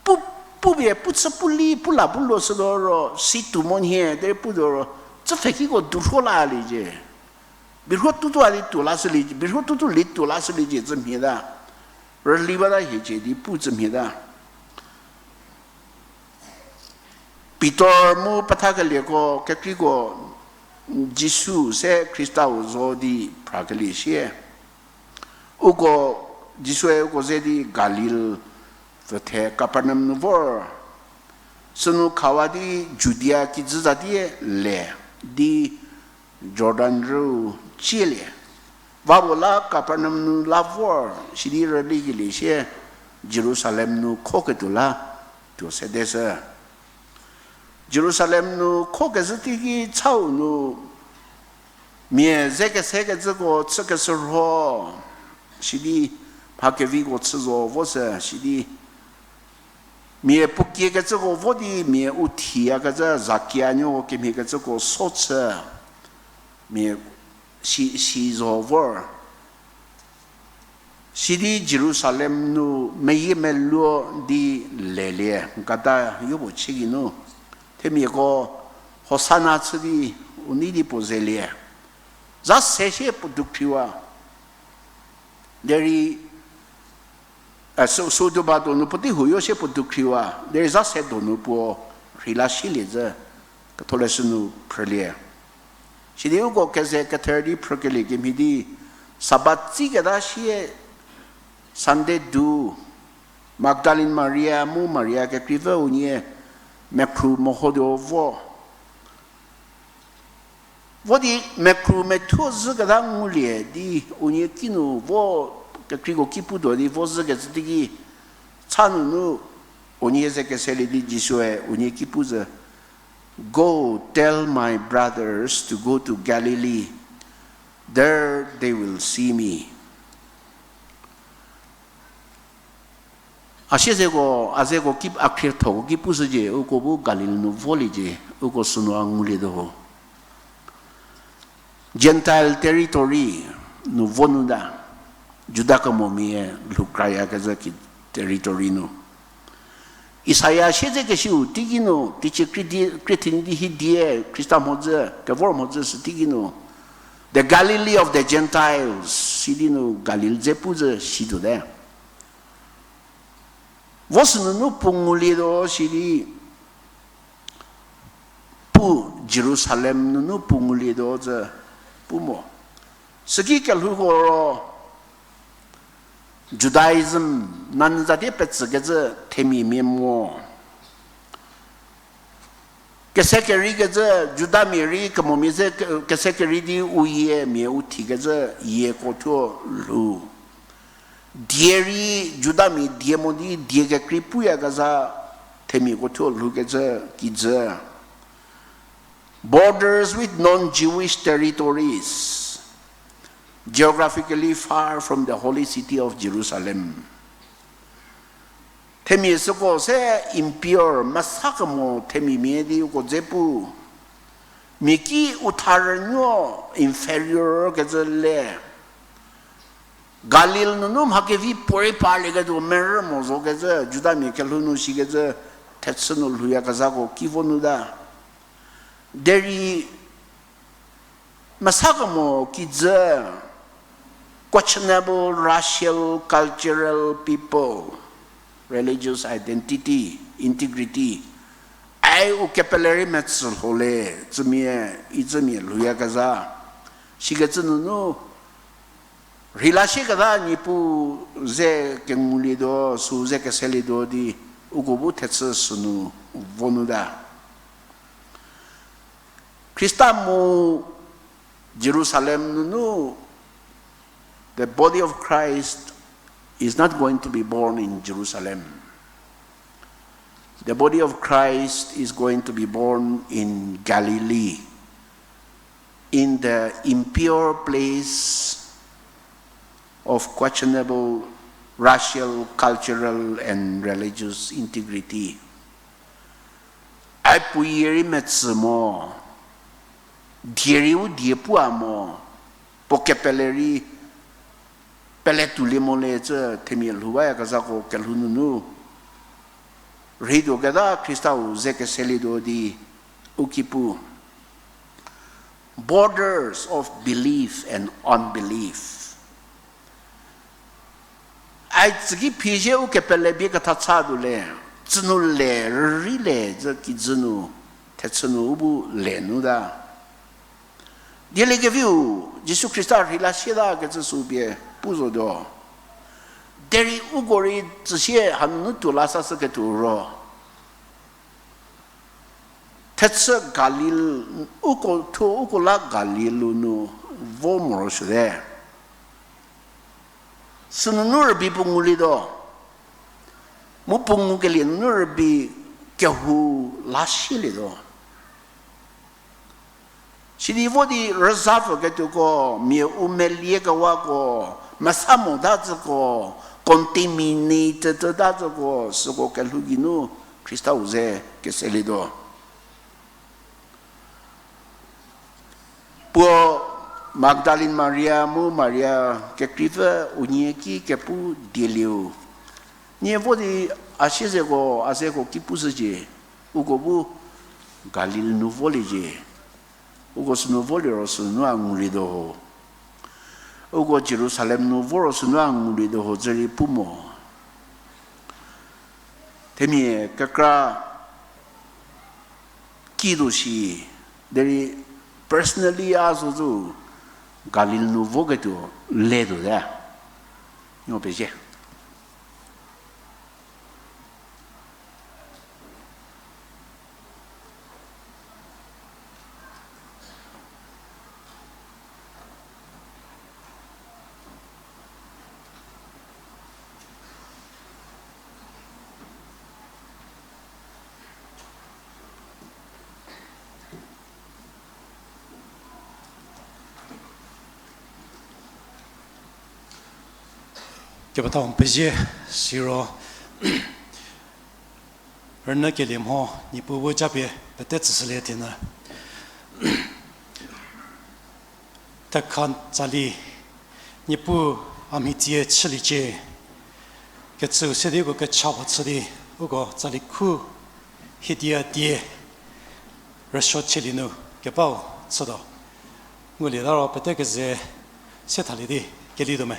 Pu, pupie, pu chü pu li, pu la pu lo shütuo ro, si tuo mo nhie, derei putuo ro, chü pfhekiko durhuo laliecie. Birhuo tuotuo a li tuo lashülie, birhuo tuotuo li tuo lashüliecie, cü mhie ta. Rüli bata hiecie di pu cü mhie ta. Pitor mu pethakelieko kekreiko Jisu se Khristau zo di phrakelie sie. Uko, Jisue uko ze di Galil pfüthe Kapernaum nu vor. Sünu khawa di Judia kijü za die le di Jordan rüu cielie. Vabo la Kapernaum nu la vor, sidi rülikelie sie Jerusalem nu khoketuo la tuo sedeshü. Jerusalem nu khokezhü teiki chau nu mia ze kesekecüko chükeshürho, sidi mha keviko chü zo voshü, sidi mia puo kiekecüko vo di mia u thiyakecü Zakia nuoko kemhiekecüko so chü, mia si, si zo vor. Sidi Jerusalem nu meyiemeluo di lelie, gada yopuo chie geinu. Themiako Hosana chü di u nei di puo zelie. Za se sie puo dukhriwa. Derei, e, sü, südu ba donu puotei huoyo sie puo dukhriwa. Derei za se donu puo rheila silie zhü. Ketholeshü nu phrülie. Sidi uko keze kether di phrükelie kemhie di, Sabat tsiketa sie Sunday du, Magdalene Maria mu Maria kekreipfü unie mekhru mehotuo vo. Vo di mekhru methuo zhüketa ngulie di unie kinu vo kekreiko ki putuo di vo zhükecü teiki cha nunu unie ze keselie di Jisue unie ki pu zhü, Go, tell my brothers to go to Galilee. There they will see me. A siezeko, a zeko ki, a khriethoko ki pushücie, uko bu Galil nu voliecie, uko sünu a ngulietuo ho. Gentile territory nu vo nu ta, Juda kemomia lhou krayakezhü ki territory nu. Isaia siedzekesiu teiki nu, teicie krie di, krie thenie di hi die, Khrista mhodzü, kevor mhodzü sü teiki nu, the Galilee of the Gentiles, sidi nu Galil dze pu zhü situote. Vo sünunu puo ngulietuo sidi, pu Jerusalem nunu puo ngulietuo zhü pu mo. Süki kelhouko ro Judaism nanyü zatie petsükecü themiamia mo. Kese kerei kecü, Judamia rei kemomia ze ke-, kese kerei di u yie mia u thikecü yieko thuo lhou. Die rei Judamia die mo di die kekrei puyakezha themiako thuo lhoukecü kijü. Borders with non-Jewish territories, geographically far from the holy city of Jerusalem. Themia süko se impure, mesa kemo themiamia di uko dze pu. Mia ki u tharünuo inferior kecü le. Galil nunu mha kevi puorei parlieketuo merü mo zokecü, Judamia kelhou nu sikecü, thechü nu lhouyakezhako ki vo nu ta. Derei mesa kemo kijü, questionable racial, cultural, people, religious identity, integrity. Ai u kepele rei metsü lho le, tsümia, itsümia lhouyakezha. Sikecü nunu, rheila sieketa Niepuu ze kengulietuo, sü ze keselietuo di, uko bu thechü sünu vo nu ta. Khrista mu Jerusalem nunu, the body of Christ is not going to be born in Jerusalem. The body of Christ is going to be born in Galilee, in the impure place of questionable racial, cultural, and religious integrity. Ai puo yie rei metsü mo. Die rei u die pu a mo, puo kepele rei, pele tuolie mo le cü themia lhou bayakezhako kelhou nunu rheituo keta Khristau ze keselietuo di u ki pu. Borders of belief and unbelief. Ai tsüki phizhie u kepele bie ketha cha tuo le, tsünu le, rüli le, zü kijü nu, thechü nu u bu le nu ta. Dieliekeviu, Jisu Khrista rhei la sieta kecü sü pie pu zotuo. Derei uko rei tsüsie hanunu tuo la sashüketuo ro. Thechü Galil, uko thuo uko la Galil-u nu vo morosuote. Sünunu rübei puo ngulietuo. Mu puo ngukelie nunu rübei kehou la sielietuo. Sidi vo di rüzapfüketuoko, mia u meliekewako, mesa mota tsüko, contaminated ta tsüko, süko kelhou geinu Khristau ze keselietuo. Puo Magdalene Maria mu Maria kekreipfü unie ki kepu dielieu. Nie vo di a siezeko, a zeko ki pushücie, uko bu Galil nu voliecie. Uko sünu voliro sünu a ngulietuo ho. Uko Jerusalem nu voro sünu a ngulietuo ho zürei pu mo. Themia kekra kituo shi, derei personally a zo zo Galil nu voketuo letuote. Nyo pezie. Kepethau pezie siro, rünyükelie mho, Niepuu bu japie pete tsüshülie thenyü. Thekha tsali, Niepuu a mhi tsie chüliecie, kecüu se di uko kecha puo chü di, uko tsali khu hiedia die rüsuo chülie nu kebau chütuo. Ngulieta ro pete keze se thalie di kelituo me.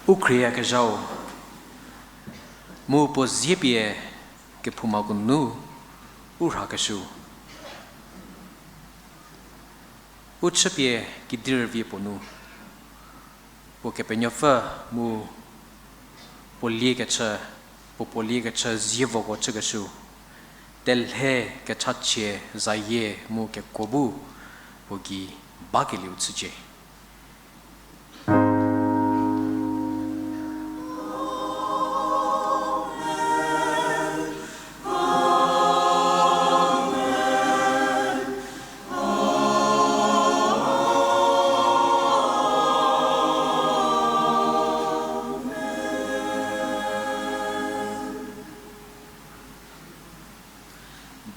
U khrieyakezhau, mu puo zie pie kephoumako nu u rhakeshüu, u chüpie kidi rüvie puo nu, puo Kepenuopfü mu puo liekechü, puo puo liekechü zievoko chükeshüu, telhe kechachie zayie mu kekuo bu puo gei bakelieu chücie.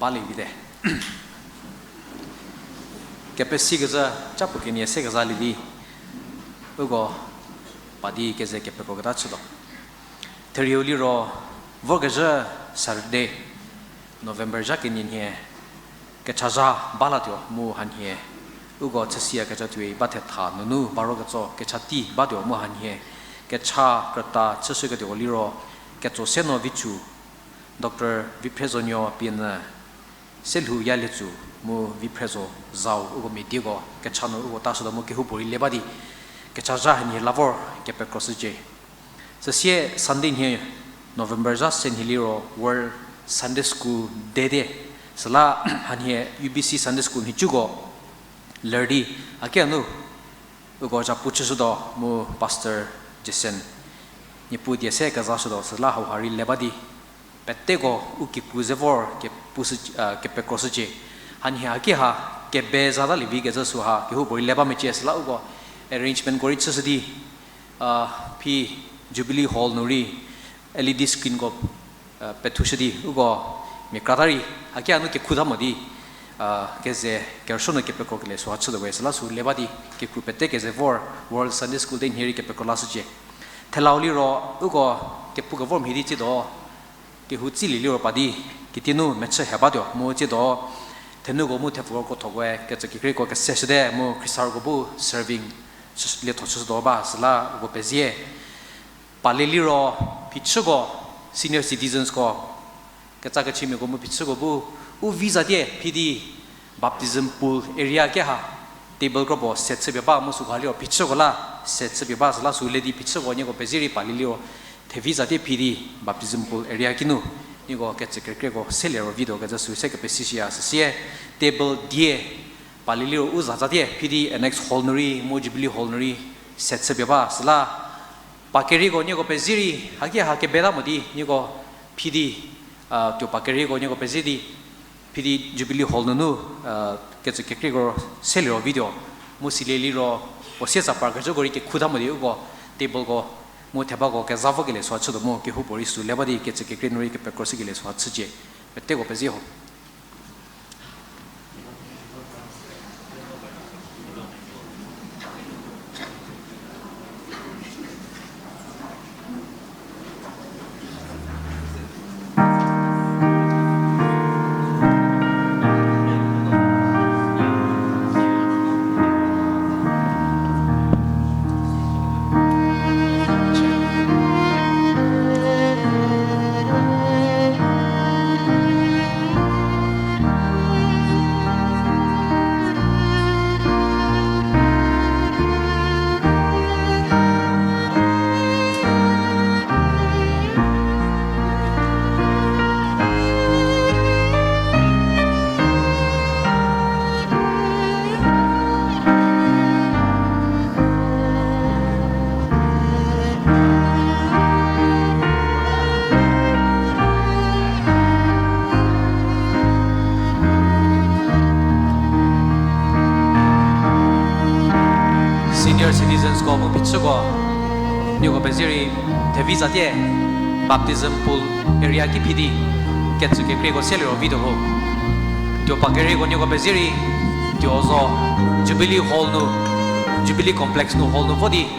Balie vite. Kepesikezhü, ca puo kenie sekezha lie di, uko padi keze kepekroketa chütuo. Therieu liro, vorkezhü Saturday, November zha kenie nhie, kechazha balatuo mu hanhie, uko chüsiyakezha tuoi ba thetha nunu baro ketso kecha tei batuo mu hanhie, kecha krüta chüshüketuoko liro, Ketsoseno Vichu, Doctor Viphrezonuo pie nyü, Selhou Yaletsu mu Viphrezo Zau uko mia dieko kecha nu uko tashütuo mu kehoupuorei le ba di, kechazha hanhie la vor kepekroshücie. Süsie Sunday nhie November zha se nhie liro World Sunday School Day te, süla hanhie U B C Sunday School nhicuko ler di, a kinu uko zhapu chüshütuo mu Pastor Jason Niepuu die se kezashütuo süla hauha rei le ba di, peteko u kikru ze vor kepushü, a, kepekroshücie. Hanhie haki ha kebe zatalie vi kezhü süha kehoupuorei le ba mecie süla uko arrangementko rei chüshü di, a, phi Jubilee Hall nu rei L E D screenko, a, pethushü di uko mia krata rei haki hanu kekhuta mo di, a, keze kerüsuo nu kepekrokelie süha chütuo we süla sü le ba di kekru pete keze vor World Sunday School Day nhie rei kepekro lashücie. Thelau liro uko kepu kevor mhie di tsiedo, kehou tsilie liro pa di, kitienu mechü he batuo mu tsiedo, thenuko mu thepfuko thoko-e kecü kekreiko keseshüte mu Khristarko bu serving chü-, lietho chüshütuo ba süla uko pezie. Palie liro phichüko, senior citizensko, ketsakechimiako mu phichüko bu, u vi zatie phi di baptism pool area keha, table kropuo se chüpie ba mu süha liro phichüko la se chüpie ba süla sü le di phichüko nieko pezie rei palie liro, thevi zatie phi di baptism pool area kinu, nieko kecü kekreiko selie ro vituo kecü sü se kepesishüya süsie, table die palie liro u za zatie phi di annex hall nu rei mu Jubilee Hall nu rei se chüpie ba süla, pa kerieko nieko pezie rei, haki ha kebeta mo di nieko phi di, a, tuo pa kerieko nieko pezie di, phi di Jubilee Hall nunu, a, kecü kekreiko selie ro vituo, mu silie liro, puo sie tsa parkecüko rei kekhuta mo di uko, tableko, mu thebako keza vokelie süha chütuo mu kehoupuorei sü le ba di kecü kekrei nu rei kepekroshükelie süha chücie, peteko pezie ho. Senior citizensko mu phichüko, nieko pezie rei, thevi zatie baptism pool area ki phi di kecü kekreiko selie ro vituo ho. Tuo pa kerieko nieko pezie rei, tuo zo Jubilee Hall nu, Jubilee Complex nu hall nu vo di